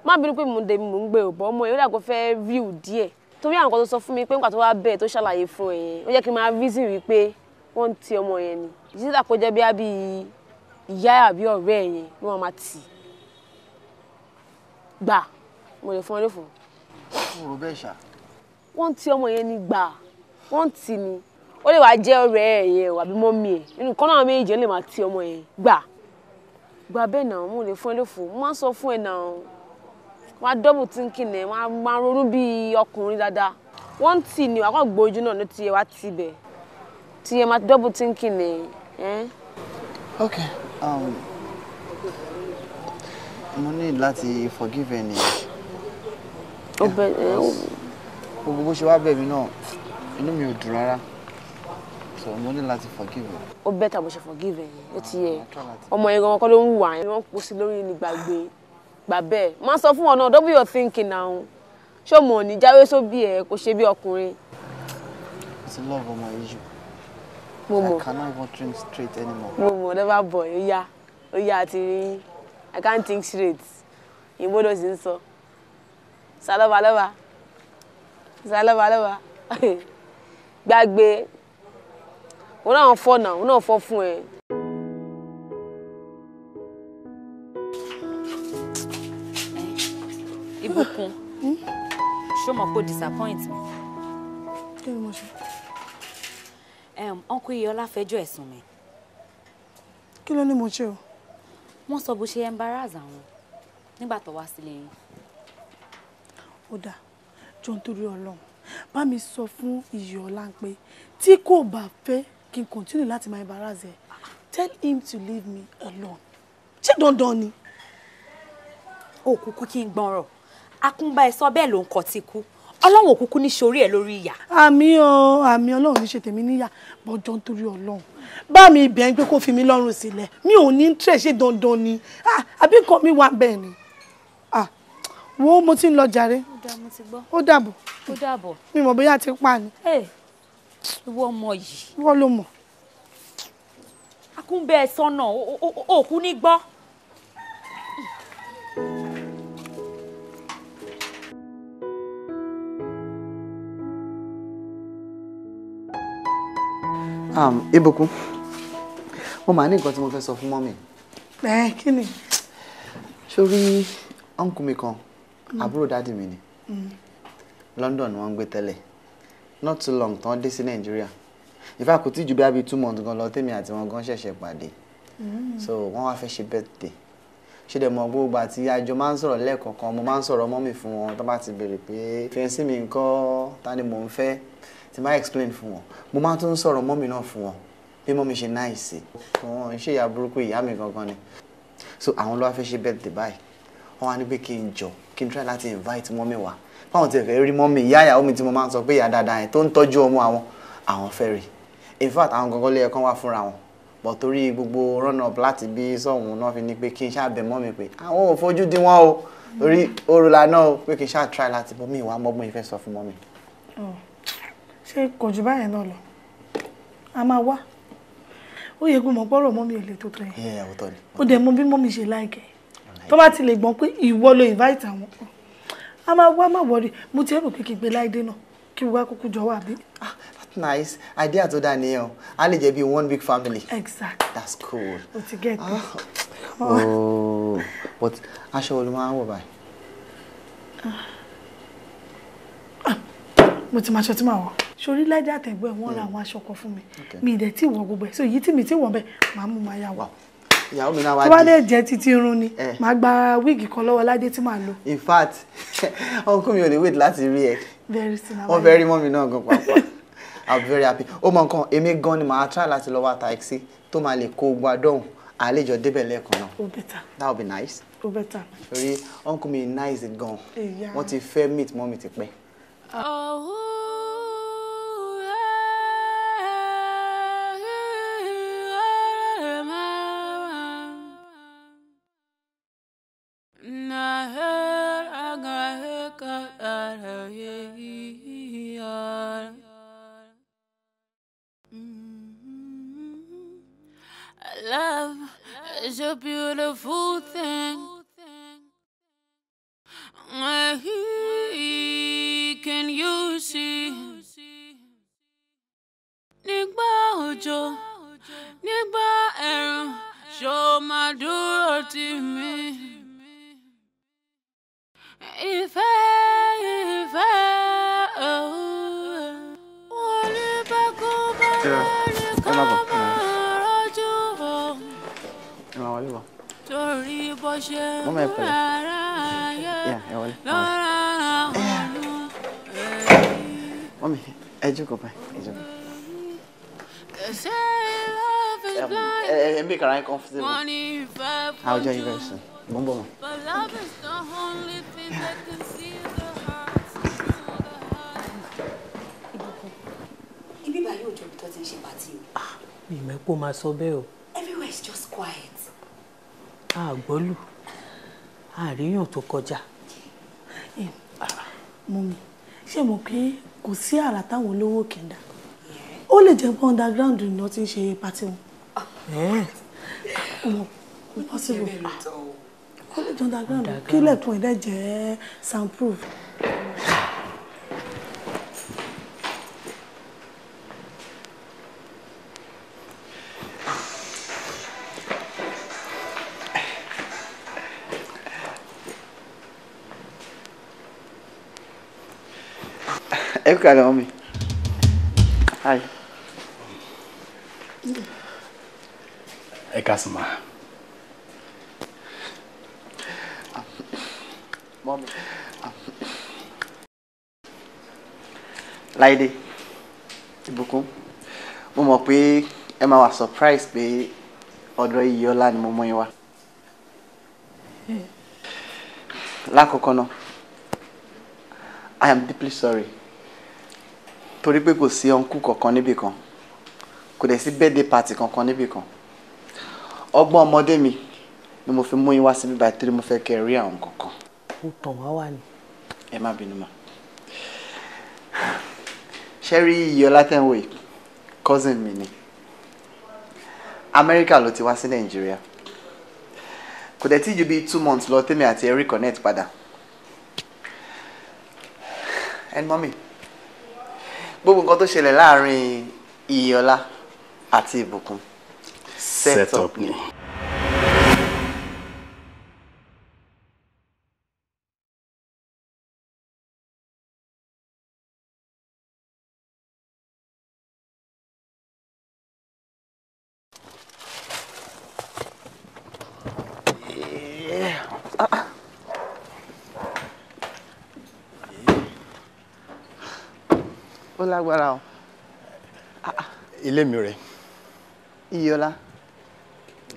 Má bínú pé mò ń dèmi mò ń gbé òbọ̀ ọmọ yẹn, ó dàbí pé ó fẹ́ ríù díẹ̀. Torí àwọn nǹkan tó sọ fún mi pé nígbà tó wá bẹ́ẹ̀ tó ṣàlàyé fún ẹ yẹn, ó jẹ́ kí n máa reason wípé wọ́n ń ti ọmọ yẹn ni. Ìdí kó jẹ́ bí àbí ìyá àbí ọ̀rẹ́ ẹ̀ yẹn ló máa tì. Gbà, mo lè fún ọ lófo. Mo rò bẹ́ẹ̀ ṣá. Wọ́n ti ọmọ yẹn ní gbà, wọ́n ti ni. Ó lè wá jẹ́ ọ̀rẹ́ ẹ̀ yẹn o àbí mọ́mí ẹ̀. Nínú kan náà méjì ó lè máa ti ọmọ yẹn gbà. Gbà bẹ́ẹ̀ náà, mo lè fún ẹ lófo. Mo máa ń sọ fún ẹ náà. Wọ́n á double thinking ẹ̀, wọ́n á máa ronú bí ọkùnrin dáadáa. Wọ́n ti ni, wàá kàn gbójú náà ló ti yẹ wá ti bẹ̀. Ti yẹ máa double thinking ẹ̀. Okay, mo ní láti forgive ẹ nìyẹn. Ó bẹ ẹ ó. Gbogbo bó ṣe wá bẹ̀ mí náà, inú mi ò dùn rárá. So mo ní láti forgive ẹ. Ó bẹ́tà bó ṣe forgive ẹ yẹn, ó ti yẹ. Ọmọ yẹn gan-an kọ́ ló ń wà yẹn, wọ́n kó sí lórí ní gbàgbé. Gbà bẹ́ẹ̀. Má sọ fún ọ náà, double your thinking now. Ṣé o mọ̀ ní jáwé sóbì ẹ kò ṣe bí ọkùnrin? Mo ti love ọmọ yìí jù. Mo mọ̀. I cannot even drink straight anymore. Mo mọ̀, never boy, ó yá, ó yá àti rí. I can't think straight. Ìbò ló sì ń sọ. Sálọ́ba lọ́ba. Sálọ́ba lọ́ba. Gbàgbé. Òun náà fọ́ náà, òun náà fọ́ fún ẹ. Ìbùkún, ṣó mọ̀ pé ó disappoint mi? Kí ni mo ṣe? Uncle Iyọlá fẹjọ́ ẹ̀sùn mi. Kí ló ní mo ṣe o? Wọ́n sọ bó ṣe embarrass àwọn nígbà tó wá sílé yín. Ó dáa, jọ nítorí Ọlọ́run, bá mi sọ fún Iyọlá pé tí kò bá fẹ́ kí n continue láti máa embarrass ẹ, tell him to leave me alone. Ṣé dandan ni? Òkùnkùn kí n gbọ́nrọ̀, akúnbá ẹ sọ bẹ́ẹ̀ ló ń kọ́ ti kú. Ọlọ́run òkùnkùn ní sórí ẹ lórí ìyà. Àmì o, àmì Ọlọ́run ní ṣe tèmi níyà, bọ́jọ́ nítorí Ọlọ́run. Bá mi bẹ̀ ń pé kó fi mi lọ́rùn sílẹ̀, mi ò ní interest, ṣé dandan ni? Àbí nǹkan mi wà bẹ́ẹ̀ ni? Wo mo ti ń lọ jàre. Ó dàbọ̀. Ó dàbọ̀. Mi mọ̀ bóyá ti pa ni. Ìwọ ọmọ yìí. Ìwọ ló mọ̀. Akúnbẹ́ ẹ sọ́nà, òkú ní gbọ́. Ìbùkún, mo máa ní nǹkan tí mo fẹ́ sọ fún mọ́mì. Kí ni? Sórí uncle mi kan, àbúrò dáàdì mi ni. London ni wọ́n ń gbé tẹ́lẹ̀. Not too long tán dé sí Nàìjíríà. In fact, kò tí ju bí i 2 months gan lọ tèmi àti wọn gan ṣẹ̀ṣẹ̀ pàdé. So wọ́n wá fẹ́ ṣe birthday. Ṣé dẹ̀ mọ̀ gbogbo àti àjọ máa ń sọ̀rọ̀ lẹ́ẹ̀kọ̀ọ̀kan, mo máa ń sọ̀rọ̀ mọ́mì fún wọn tó bá ti béèrè pé fiancé mi ńkọ́, ta ni mò ń fẹ́, tí máa explain fún wọn. Mo máa tún sọ̀rọ̀ mọ́mì náà fún wọn bí mọ́mì ṣe náìsì. Wọn ń ṣe ìyá burúkú, ìyá mi gangan ni. So àwọn ló wá fẹ́ ṣe birthday báyìí. Wọ́n wá ní pé kí n jọ, kí n try láti invite mọ́mì wá. Báwọn ti fẹ́ rí mọ́mì, ìyá ìyàwó mi tí mo máa ń sọ pé ìyá dáadáa yẹn tó ń tọ́jú ọmọ àwọn, àwọn fẹ́ rí. In fact, àwọn gangan ló yẹ kán wá fúnra wọn. But torí gbogbo run up láti bí sọ̀hún náà fi ní pé kí n ṣáà bẹ̀ mọ́mì pé àwọn ò fojú dí wọn o, torí òrùlà náà o, pé kí n ṣáà try láti bọ́ mi ìwà mọ́gbọ́n ìfẹ́ sọ fún mọ́mì. Ṣé kò jù báyẹn náà lọ? A máa wá. Ó yẹ kó mọ̀ pọ́rọ̀ mọ́mì ò lè tó tó yẹn. Ó dẹ̀ mọ̀ bí mọ́mì ṣe láìkẹ́. Tó bá ti lè gbọ́n pé ìwọ ló invite àwọn. A máa wá, má wọrí. Mo ti rò pé kí n gbé Láìdé náà kí wá kúkú jọ wà bí. That's nice. Idea tó dáa nìyẹn o. A lè jẹ́ bí one big family. Exactly. That's cool. O ti get it. Oh, but aṣọ wo ló máa ń wọ̀ báyìí? Mo ti máa ṣe tí màá wọ̀. Sórí Láìdé àtẹ̀gbọ́ ẹ̀ wọ́n ra àwọn aṣọ kan fún mi. Mi ì dẹ̀ tí wọ̀ gbogbo ẹ̀. So èyí tí mi ti wọ̀ bẹ́ẹ̀ màá mú màá yà wọ̀. Ìyàwó mi náà wá di. Tó bá lè jẹ́ títí irun ni, màá gba wíìgì kan lọ́wọ́ Láìdé tí màá lò. In fact, uncle mi ò lè wait láti rí ẹ. Very soon. Wọ́n fẹ́ rí mọ́mi náà gan pàápàá. I'm very happy. Ó mọ nǹkan, èmi gan ni màá try láti lọ wá taxi tó máa lè kó ogun adóhùn àlejò débẹ̀ lẹ́ẹ̀kan náà. Ó better. That would be nice. Ó better. Torí uncle mi nice gan. Wọ́n ti fẹ́ meet mọ́mi ti pẹ́. Love is a beautiful thing. Can you see? Nígbà òjò, nígbà ẹ̀rùn, ṣó máa dúró tì mí. Ìfẹ́, ìfẹ́, wọ́n ní bá kú bá lórí ká máa rọ́jú o. Torí bó ṣe ń rárá ayé lọ́ra ọ̀run. Mọ́mí, ẹ jókòó báyìí, ẹ jókòó. Ẹ make her comfortable. I'll join you very soon. Mo ń bọ̀ mọ́. But love is the only thing that can see the heart. Ibi báyìí ò jọ ibi tó ti ń ṣe pàtí o. Mi mọ̀ pé ó máa sọ bẹ́ẹ̀ o. Everywhere is just quiet. A gbọ́lù, àríyàn tó kọjá. Mummy, ṣé mo pé kò sí àrà táwọn olówó kì í dá? Ó lè jẹ́ pé underground ni wọ́n ti ń ṣe pàtí wọn. Ọmọ, kò possible. Kó lè jẹ́ underground, kí ilẹ̀kùn ẹ̀ dẹ̀ jẹ́ soundproof. Ẹ kú kalẹ̀, mummy. Hi. Ẹ káàsán ma. Mummy. Láìdé, Ìbùkún, mo mọ̀ pé ẹ máa wà surprise pé ọ̀dọ̀ Iyọlá ni mo mú yín wá. Lákọ̀ọ́kọ́ náà, I am deeply sorry torí pé kò sí uncle kankan níbì kan, kò dẹ̀ sí birthday party kankan níbì kan. Ọgbọ́n ọmọdé mi ni mo fi mú yín wá síbí báyìí torí mo fẹ́ kẹ́ ẹ rí àwọn kankan. Ó tàn wá wà ní. Ẹ má bínú mà. Ṣé rí Iyọlá tẹ́ ń wò yìí, cousin mi ni. Amẹ́ríkà ló ti wá sí Nàìjíríà. Kò dẹ̀ tí ju bíi 2 months lọ tèmi àti ẹ reconnect padà. And mommy, gbogbo nǹkan tó ṣẹlẹ̀ láàrin Iyọlá àti Ìbùkún, set up ni. Yeah. Ó lágbára o. Ilé mi rẹ̀. Iyọlá.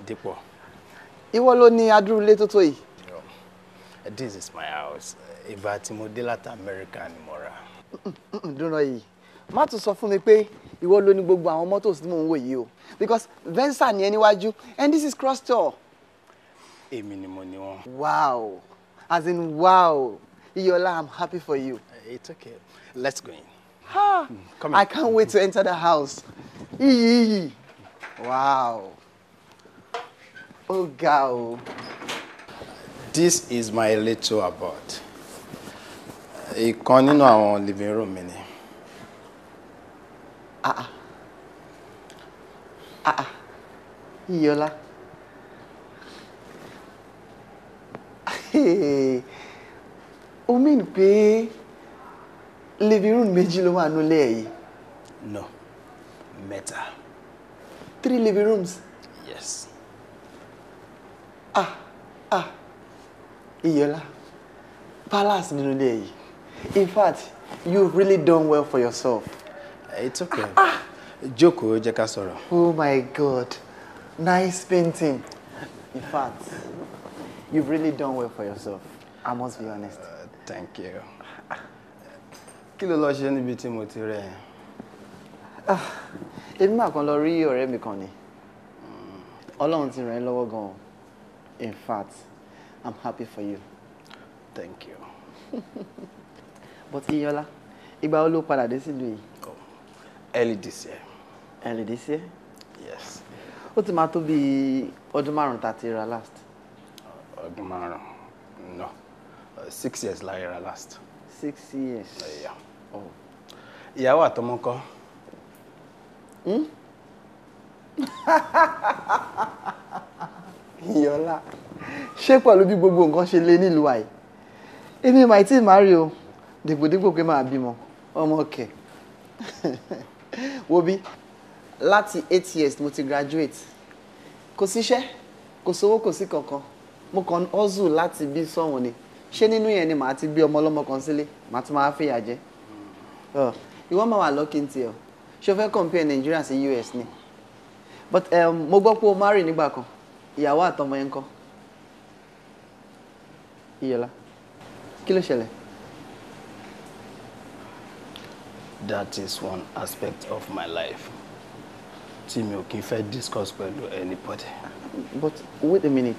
Dípọ̀. Ìwọ ló ní adúrú ilé tó tó yìí? This is my house. Ìgbà tí mo dé láti Amẹ́ríkà ni mo rà. Dúró yìí. Má tún sọ fún mi pé ìwọ ló ní gbogbo àwọn mọ́tò tí mò ń wò yìí o. Because Venza ni ẹ níwájú and this is Crosstour. Èmi ni mo ní wọn. Wow. As in, wow. Iyọlá, I'm happy for you. It's okay. Let's go in. Ha! Come in. I can't wait to enter the house. Iyì iyì. Wow. Ó ga o. This is my little abode. Ìkan nínú àwọn living room mi ni. Ah ah. Ah ah. Iyọlá. Hey. O mean pé living room méjì ló wà nílé ẹ̀ yìí? No, mẹ́ta. Three living rooms? Yes. Ah ah. Iyọlá, palace nínú ilé yìí. In fact, you've really done well for yourself. It's okay. Jókòó, jẹ́ ká sọ̀rọ̀. Oh my God. Nice painting. In fact, you've really done well for yourself. I must be honest. Thank you. Kí ló lọ ṣe níbi tí mo ti rẹ̀ ẹ́? Ah, èmi máa kàn lọ rí ọ̀rẹ́ mi kan ni. Ọlọ́run ti ràn ẹ́ lọ́wọ́ gan-an. In fact, I'm happy for you. Thank you. But Iyọlá, ìgbà wo ló padà dé sílùú yìí? Early this year. Early this year? Yes. Ó ti máa tó bí ọdún 5 tá a ti ra last. Ọdún 5? No. 6 years la ríra last. 6 years. Yeah. Oh. Ìyàwó àtọmọ ńkọ́? Hmm? Iyọlá, ṣé pẹ̀lú bí gbogbo nǹkan ṣe lé nílùú àyè? Èmi mà tí ì má rí o, dìgbòdìgbò pé máa bímọ, ọmọ kẹ̀. Wo bí, láti 8 years mo ti graduate. Kò síṣẹ́, kò sówó, kò sí kankan. Mo kàn ń hustle láti bí sọ̀hún ni. Ṣé nínú yẹn ni màá ti gbé ọmọ ọlọ́mọ kan sílé? Màá tún máa fìyà jẹ. Ọ, ìwọ máa wà lucky tiẹ̀ o. Ṣé o fẹ́ compare Nigeria sí US ni? But mo gbọ́ pé o marry nígbà kan. Ìyàwó àtọmọ yẹn ńkọ́? Iyọlá, kí ló ṣẹlẹ̀? That is one aspect of my life tí mi ò kí n fẹ́ discuss pẹ̀lú anybody. But wait a minute.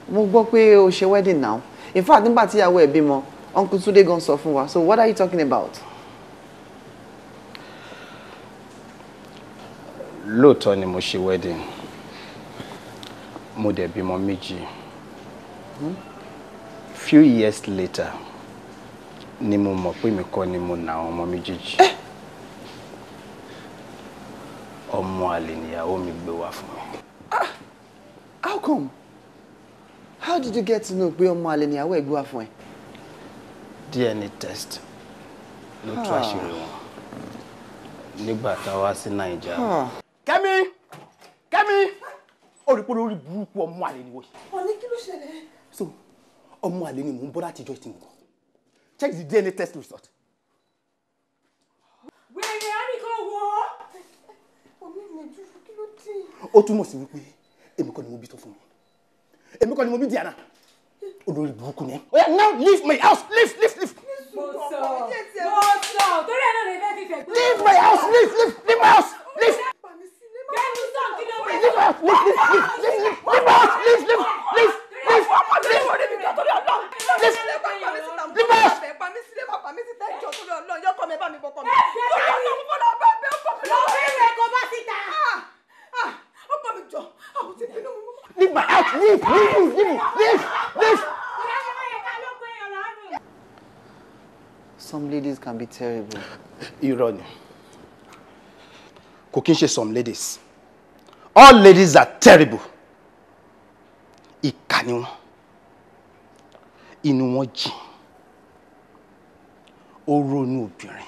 Mo gbọ́ pé o ṣe wedding now. In fact, nígbà tí ìyàwó ẹ̀ bímọ, Uncle Túndé gan sọ fún wa. So what are you talking about? Lóòótọ́ ni mo ṣe wedding. Mo dẹ̀ bímọ méjì. Few years later ni mo mọ̀ pé mi kọ́ ni mo nà àwọn ọmọ méjèèjì. Ọmọ àlè nìyàwó mi gbé wá fún mi. How come? How did you get to know pé ọmọ àlè nìyàwó ẹ̀ gbé wá fún ẹ? DNA test ló tú àṣírí wọn nígbà tá a wá sí Naija. Kẹ́mi, Kẹ́mi, ó rí pé lórí burúkú ọmọ àlè ni wọ́n. Ọ̀ní kí ló ṣẹlẹ̀? So ọmọ àlè ni mò ń bọ́ láti ìjọ ìtìmọ̀. Check the DNA test result. Wèrè á ní kò wọ́. Omi mi dúró, kí ló dé? Ó túmọ̀ sí wípé èmi kọ́ ni mo bí tó fún mi. Èmi kọ́ ni mo bí Diana. Olórí burúkú ni ẹ. Oya now leave my house, leave, leave, leave. Mo sọ, torí ẹ̀ náà lè fẹ́ fífẹ̀ gbé. Leave my house, leave, leave, leave my house, leave. Bẹ́ẹ̀ni sọ̀n kí ló fẹ́. Leave my house, leave, leave, leave, leave, leave, leave my house, leave, leave, leave, leave, leave, leave, leave my house. Leave my house, leave, leave, leave, leave, leave. Some ladies can be terrible. Irọ́ ni. Kò kí n ṣe some ladies. All ladies are terrible. Ìkà ni wọ́n. Inú wọn jìn. Ó ronú obìnrin.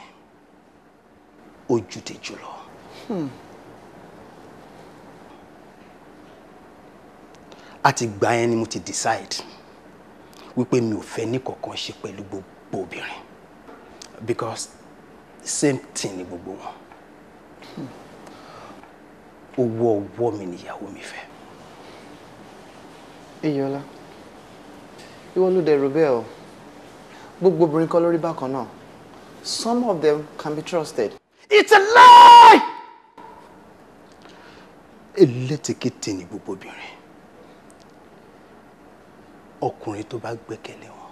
Ó ju tejò lọ. Àti ìgbà yẹn ni mo ti decide wípé mi ò fẹ́ ní kankan ṣe pẹ̀lú gbogbo obìnrin because same thing ni gbogbo wọn. Owó ọwọ́ mi nìyàwó mi fẹ́. Iyọlá, ìwọ ló dẹ̀ rò bẹ́ẹ̀ o. Gbogbo obìnrin kọ́ lórí bákan náà. Some of them can be trusted. It's a lie! Elétekéte ni gbogbo obìnrin. Ọkùnrin tó bá gbẹ́kẹ̀lé wọn,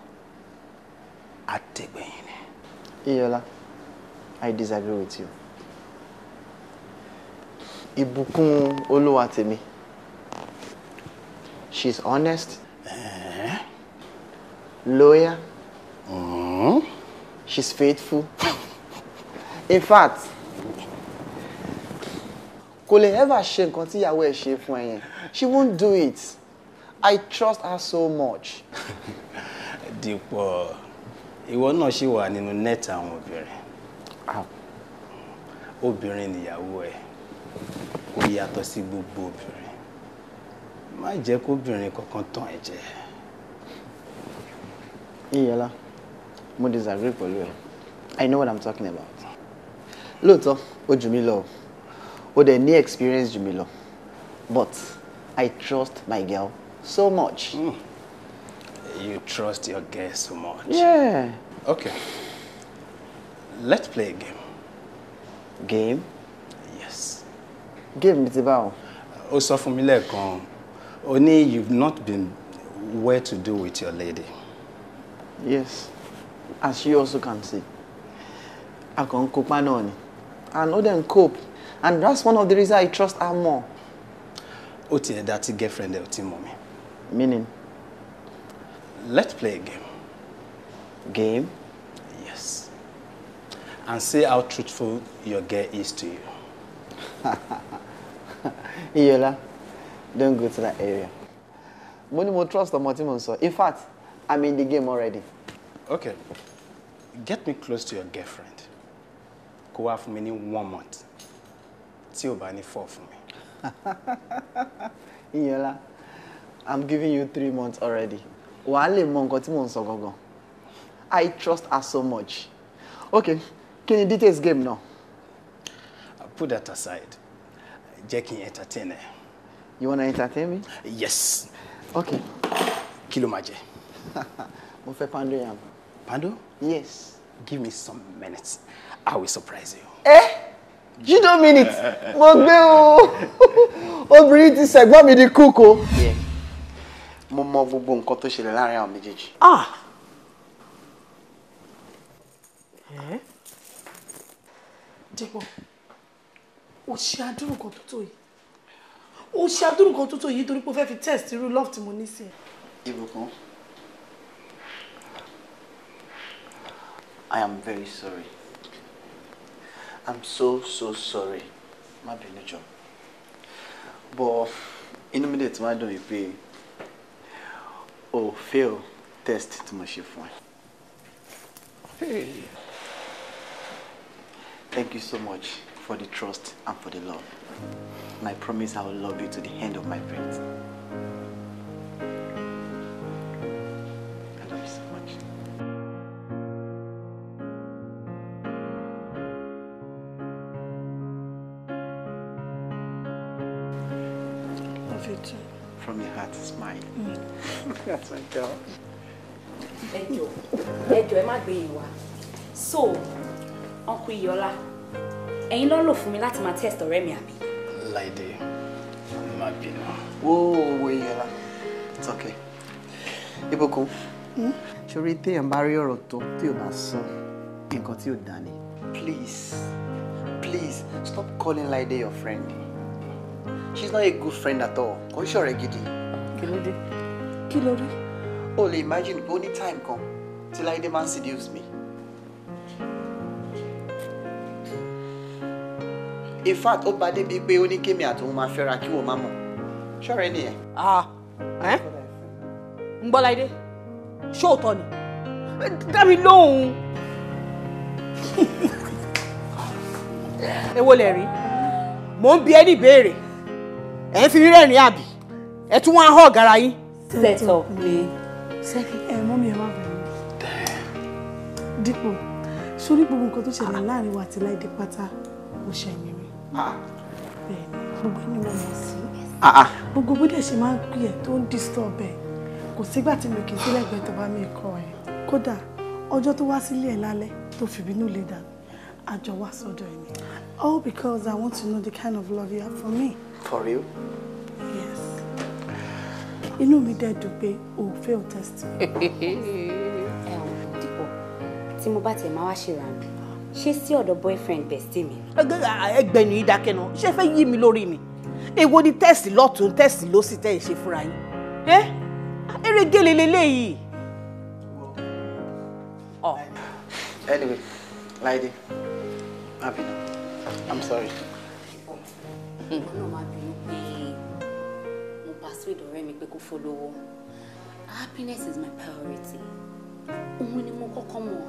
àtẹ̀gbẹ̀yìn ni. Iyọlá, I disagree with you. Ìbùkún Olúwa tèmi. She's honest, loyal, she's faithful. In fact, kò lè ever ṣe nǹkan tí ìyàwó ẹ̀ ṣe fún ẹ yẹn. She won't do it. I trust her so much. Dípò, ìwọ náà ṣì wà nínú net àwọn obìnrin. Obìnrin nìyàwó ẹ̀, kò yàtọ̀ sí gbogbo obìnrin. Má jẹ́ kóbìnrin kankan tàn ẹ́ jẹ. Iyọlá, mo disagree pẹ̀lú ẹ. I know what I'm talking about. Lóòótọ́, ó jù mí lọ. Ó dẹ̀ ní experience jù mí lọ. But I trust my girl so much. You trust your girl so much. Yeah. Okay. Let's play a game. Game? Yes. Game mi ti báwo? Ó sọ fún mi lẹ́ẹ̀kan, ó ní you've not been well to do with your lady. Yes. As you also can see. A kàn ń kópa náà ni. And ó dẹ̀ ń cope. And that's one of the reasons I trust her more. Ó tiẹ̀ dá tí girlfriend ẹ̀ ò tí mọ̀ mi. Meaning? Let's play a game. Game? Yes. And see how truthful your girl is to you. Iyọlá, don't go to that area. Mo ní mo trust ọmọ tí mo ń sọ. In fact, I'm in the game already. Okay. Get me close to your girlfriend. Kó wá fún mi ní 1 month. Tí ò bá ní 4 fún mi. Iyọlá, I'm giving you 3 months already. Wàá lè mọ nǹkan tí mò ń sọ gangan. I trust her so much. Okay, kí ni details game náà? Put that aside. Jẹ́ kí n entertain ẹ. You wanna entertain me? Yes. Okay. Kí ló máa jẹ? Mo fẹ́ pando yam. Pando? Yes. Give me some minutes. I will surprise you. Eh? You don't mean it. Mo gbé o. Obìnrin ti ṣẹ̀gbọ́n mi di cook o. Mo mọ gbogbo nǹkan tó ṣẹlẹ̀ láàrin àwọn méjèèjì. Ah! Dípò, o ṣe àdúrù kan tó tó yìí. O ṣe àdúrù kan tó tó yìí torí pé o fẹ́ fi test irú love tí mo ní sí ẹ. Ìbùkún, I am very sorry. I'm so, so sorry. Má bínú jọ̀ọ́. But inú mi dẹ̀ tí wàá dùn yìí pé o fail test tí mo ṣe fún ẹ. Thank you so much for the trust and for the love. And I promise I will love you to the end of my breath. I love you so much. Love you too. From your heart, smile. That's my girl. Ẹ jọ̀ọ́, ẹ jọ̀ọ́, ẹ má gbé yẹn wá. So, Uncle Iyọlá, ẹ̀yin ló lò fún mi láti máa test ọ̀rẹ́ mi àbí? Láìdé, má bínú. Whoa, Iyọlá. It's okay. Ìbùkún, ṣorí téèyàn bá rí ọ̀rọ̀ tó tí ò bá sọ nǹkan tí ò dá ni. Please, please stop calling Láìdé your friend. She's not a good friend at all. Kò ń ṣọ̀rẹ́ gidi. Kí ló dé? Kí ló rí? O lè imagine pé ó ní time kan tí Láìdé máa ń seduce me. In fact, ó bá débi pé ó ní kémi àtòun máa fẹ́ra kí wọ́n má mọ̀. Ṣọ̀rẹ́ nìyẹn. Ah, ẹ́ ń gbọ́ Láìdé, ṣóòótọ́ ni? Dá mi lóhùn. Èwo lẹ̀ rí? Mò ń bi ẹ́ ní ìbéèrè. Ẹ̀ ń fi rẹ́rìn-ín àbí? Ẹ tún wá ń họ́ ọ̀gára yín. Set up ni. Ẹ mọ́mí ẹ má bẹ̀rù. Dípò, sórí gbogbo nǹkan tó ṣẹlẹ̀ láàrin wa àti Láìdé pátá kò ṣẹ̀yìn mi. Bẹ́ẹ̀ni, gbogbo ẹni mo mọ̀ sí. Gbogbo bó dẹ̀ ṣe máa ń pè ẹ́ tó ń disturb ẹ̀. Kò sígbà tí mi kì í sí lẹ́gbẹ̀ẹ́ tó bá mi kọ ẹ̀. Kódà, ọjọ́ tó wá sílé ẹ̀ lálẹ́ tó fìbínú lè dànù, àjọ wá sọ́dọ̀ ẹ̀ ni. All because I want to know the kind of love you have for me. For real? Yes. Inú mi dẹ̀ dùn pé o fail test mi. Dípò, tí mo bá tiẹ̀ máa wá ṣèrànù, ṣé sí ọ̀dọ̀ boyfriend bestie mi? Ẹgbẹ́nu yìí dákẹ́ náà, ṣé fẹ́ yí mi lórí ni? Èwo ni tẹ́sì lọ́tún tẹ́sì lósì tẹ́ ẹ̀ ṣe fúnra yín? Ẹ́ eré gèlè leléyìí. Anyway, Láìdé, má bínú. I'm sorry. Ìwọ náà má bínú pé mo persuade ọ̀rẹ́ mi pé kó fọlọ́wọ́. Happiness is my priority. Òun ni mo kọ́kọ́ mọ̀.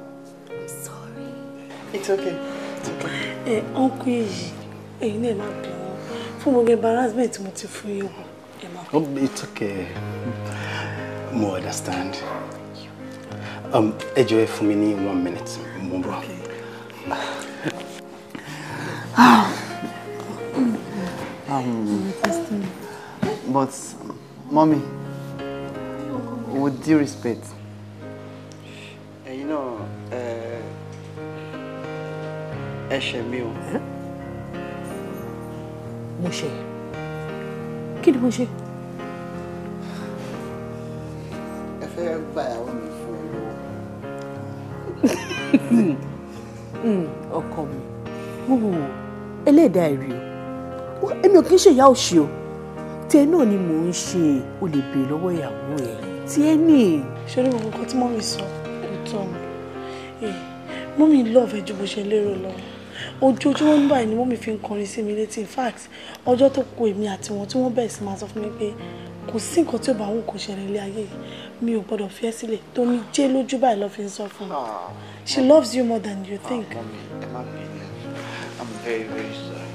I'm sorry. It's okay. It's okay. Ẹ uncle yìí, ẹ̀yin náà má bínú fún gbogbo embarrassment mo ti fún yín wọ̀. Ẹ má. Oh, it's okay. Mo understand. Ẹ jọ̀ọ́ ẹ fún mi ní 1 minute. Mo ń bọ̀. But, mommy, with due respect, you know, ẹ ṣẹ̀ mí o. Mo ṣe. Kí ni mo ṣe? Ẹ fẹ́ gba ìyàwó mi fún olówó. Ọkọ mi, wò ẹlẹ́dàá ẹ̀rí o. Èmi ò kí ń ṣe ìyá òṣì o. Tiẹ̀ náà ni mò ń ṣe, o lè béèrè lọ́wọ́ ìyàwó ẹ̀. Tiẹ̀ ní. Ṣé ní gbogbo nǹkan tí mọ́mí sọ òótọ́ mi? Mọ́mí love ẹ ju bó ṣe lérò lọ. Ojoojúmọ́ ní báyìí ni mọ́mí fi ń kọrin sí mi létí. In fact, ọjọ́ tó kù èmi àti wọn tí wọ́n bẹ̀rẹ̀ sí máa sọ fún mi pé kò sí nǹkan tí ò bá wọn kò ṣẹlẹ̀ ilé ayé yìí, mi ò gbọ́dọ̀ fi ẹ́ sílẹ̀ tó ní jẹ́ lójú báyìí lọ́ fi ń sọ fún mi. She loves you more than you think. Mọ́mí, ẹ má bínú. I'm very, very sorry.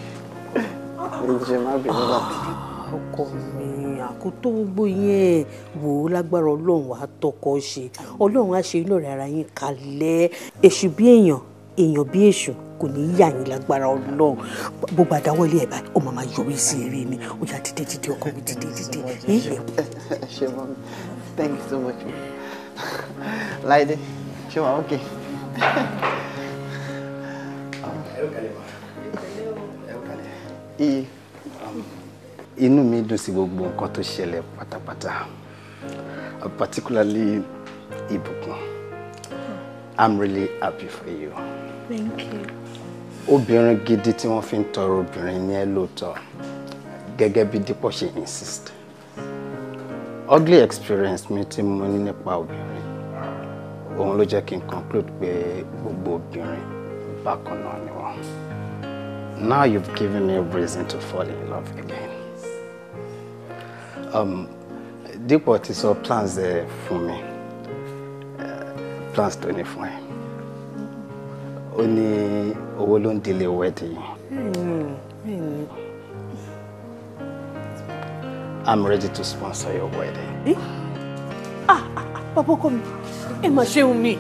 Ẹ má bínú bá. Ọkọ mi, àkótó gbogbo yẹn wò ó lágbára Ọlọ́run wàá tọkọ ṣe. Ọlọ́run á ṣe inú rẹ̀ ara yín kalẹ̀. Èṣù bí èèyàn, èèyàn bí èṣù kò ní í yà yín lágbára Ọlọ́run. Gbogbo àdáwọ́lé ẹ̀ báyìí, ó máa máa yọrí sí eré ni. Ó yá dìde dìde ọkọ mi dìde dìde. Ẹ ṣé mọ́mí, thank you so much. Láìdé, ṣé wàá okay? Iye. Inú mi dùn sí gbogbo nǹkan tó ṣẹlẹ̀ pátápátá, particularly Ìbùkún. I'm really happy for you. Thank you. Obìnrin gidi tí wọ́n fi ń tọrọ obìnrin ní ẹ lóòótọ́, gẹ́gẹ́ bí Dípọ̀ ṣe insist. Ugly experience mi tí mo ní nípa obìnrin, òun ló jẹ́ kí n conclude pé gbogbo obìnrin bákan náà ni wọ́n. Now you've given me a reason to fall in love again. Dípò ti sọ plans ẹ fún mi, plans tó ní fún ẹ. Ó ní owó ló ń delay wedding. Bẹ́ẹ̀ni. I'm ready to sponsor your wedding. Ah, bàbá ọkọ mi, ẹ mà ṣeun mi,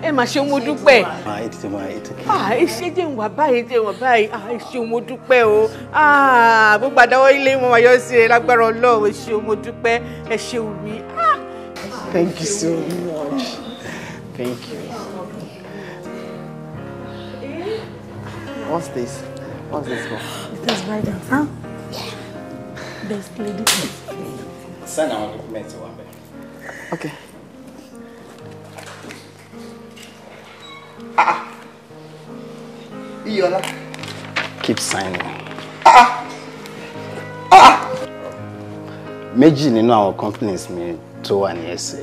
ẹ mà ṣeun, mo dúpẹ́. Ah, it's okay. Ah, ẹ ṣe jẹ́ wà báyìí, jẹ́ wà báyìí. Ah, ẹ ṣeun, mo dúpẹ́ o. Ah, gbogbo àdáwọ́ ilé mo máa yọ sí ẹ lágbára Ọlọ́run. Ẹ ṣeun, mo dúpẹ́. Ẹ ṣeun mi. Ah. Thank you so much. Thank you. What's this? What's this for? That's right, huh? Best lady. Sign our documents one day. Okay. Ah. Iyola. Keep signing. Ah. Ah. Méjì nínú àwọn companies mi tó wà ní SA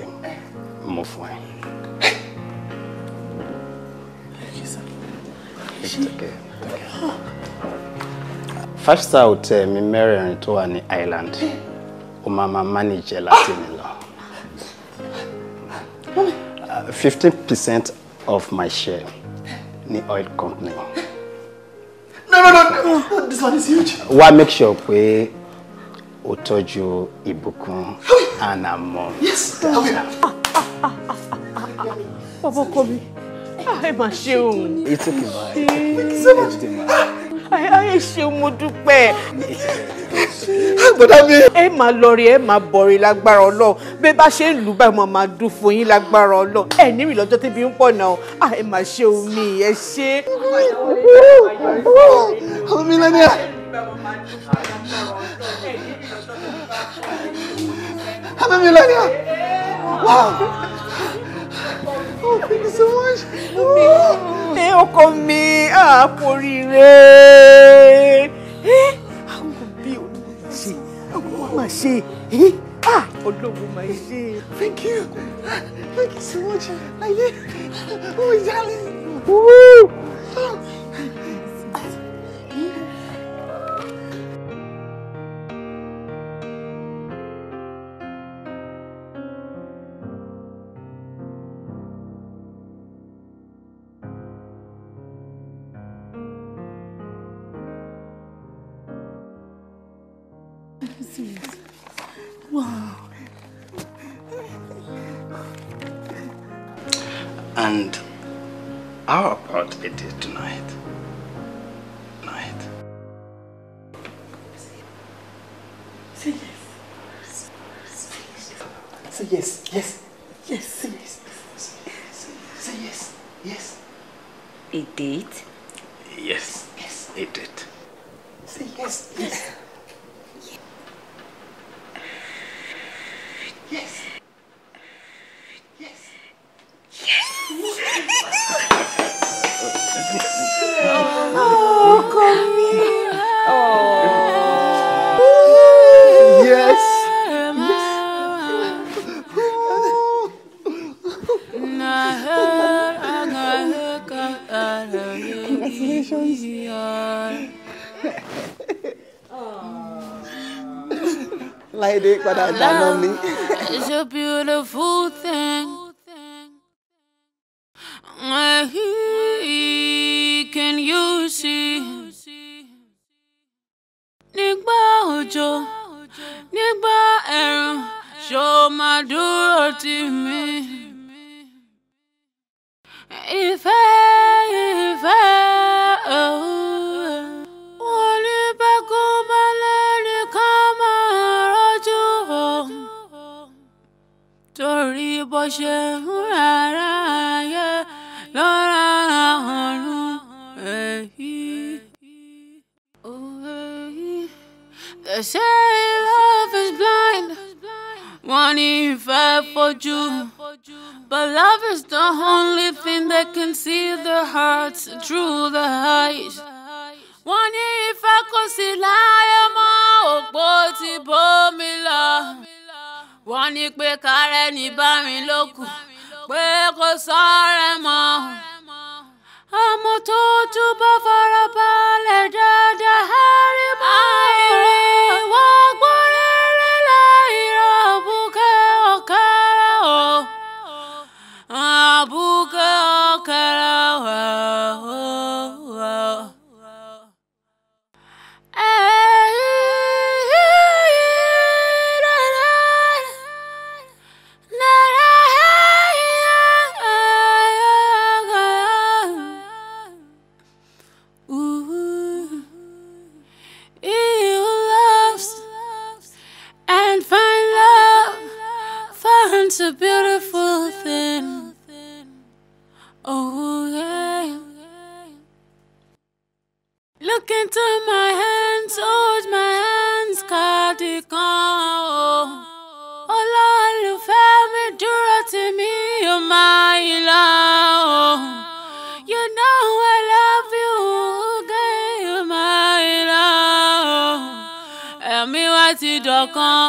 mo fún ẹ. Thank you, sir. It's okay. Okay. 5-star hotel mi mẹ́rẹ̀ẹ̀rin tó wà ní Island, ó máa manage ẹ̀ láti ní lọ. 15% of my share ní oil company. No, this one is huge. Wá make sure pé o tọ́jú Ìbùkún and her mom. Yes, I will. Bàbá ọkọ mi, ẹ mà ṣeun. It's okay, ma. Thank you so much. Ẹ ṣeun, mo dúpẹ́. Bọ̀dá mi. Ẹ máa lọ rí, ẹ máa bọ̀ rí lágbára Ọlọ́run. Bí ẹ bá ṣe ń lù báyìí, mo máa dún fún yín lágbára Ọlọ́run. Ẹ ní ìrìn lọ́jọ́ tébi ń pọ̀ náà. Ẹ máa ṣe omi, ẹ ṣe. I'm a millionaire. I'm a millionaire. Wow. Oh, thank you so much. Ẹ ọkọ mi, kú oríire. Àwọn òbí ṣe, àwọn máa ṣe, Ọlọ́run máa ṣe. Thank you. Thank you so much. Láyé. Oh, darling. Woo. Wow. And how about it is tonight? Night. Say yes. Say yes. Yes. Yes. Say yes. Say yes. Yes. A date? Yes. Yes. A date. Say yes. Yes. Yes. Yes. Yes. Oh, come here. Oh. Yes. Yes. Congratulations. Láìdé padà dáná mi. It's a beautiful thing. Can you see? Nígbà òjò, nígbà ẹ̀rùn, ṣó máa dúró tì mí. Ìfẹ́, ìfẹ́, wọ́n ní bá kó bá lẹ́rìí ká máa rọ́jú o. Torí bó ṣe ń rárá ayé lọ́ra ọ̀run èyí. They say love is blind, wọ́n ní ìfẹ́ fojú. But love is the only thing that can see the hearts through the eyes. Wọ́n ní ìfẹ́ kò sí láyé mọ́, òpó ti bómi lọ. Wọ́n ní pé kárẹ́ ní bá mi lókun, pé kò sọ̀rẹ́ mọ́. Ọmọ tó túbọ̀ farabalẹ̀ dáadáa, àárí mọ́ èrè wọ́n gbóréré láìrọ̀ àbúkẹ́ ọ̀kẹ́rẹ́ o. Àbúkẹ́ ọ̀kẹ́rẹ́ o. He who loves and find love finds a beautiful thing. Oh yeah. Look into my hands, hold my hands, cardigan. Oh, Olólùfẹ́ mi dúró tì mí, oh my love. You know I love you, girl, my love. Ẹ̀mí wa ti dọ̀kan,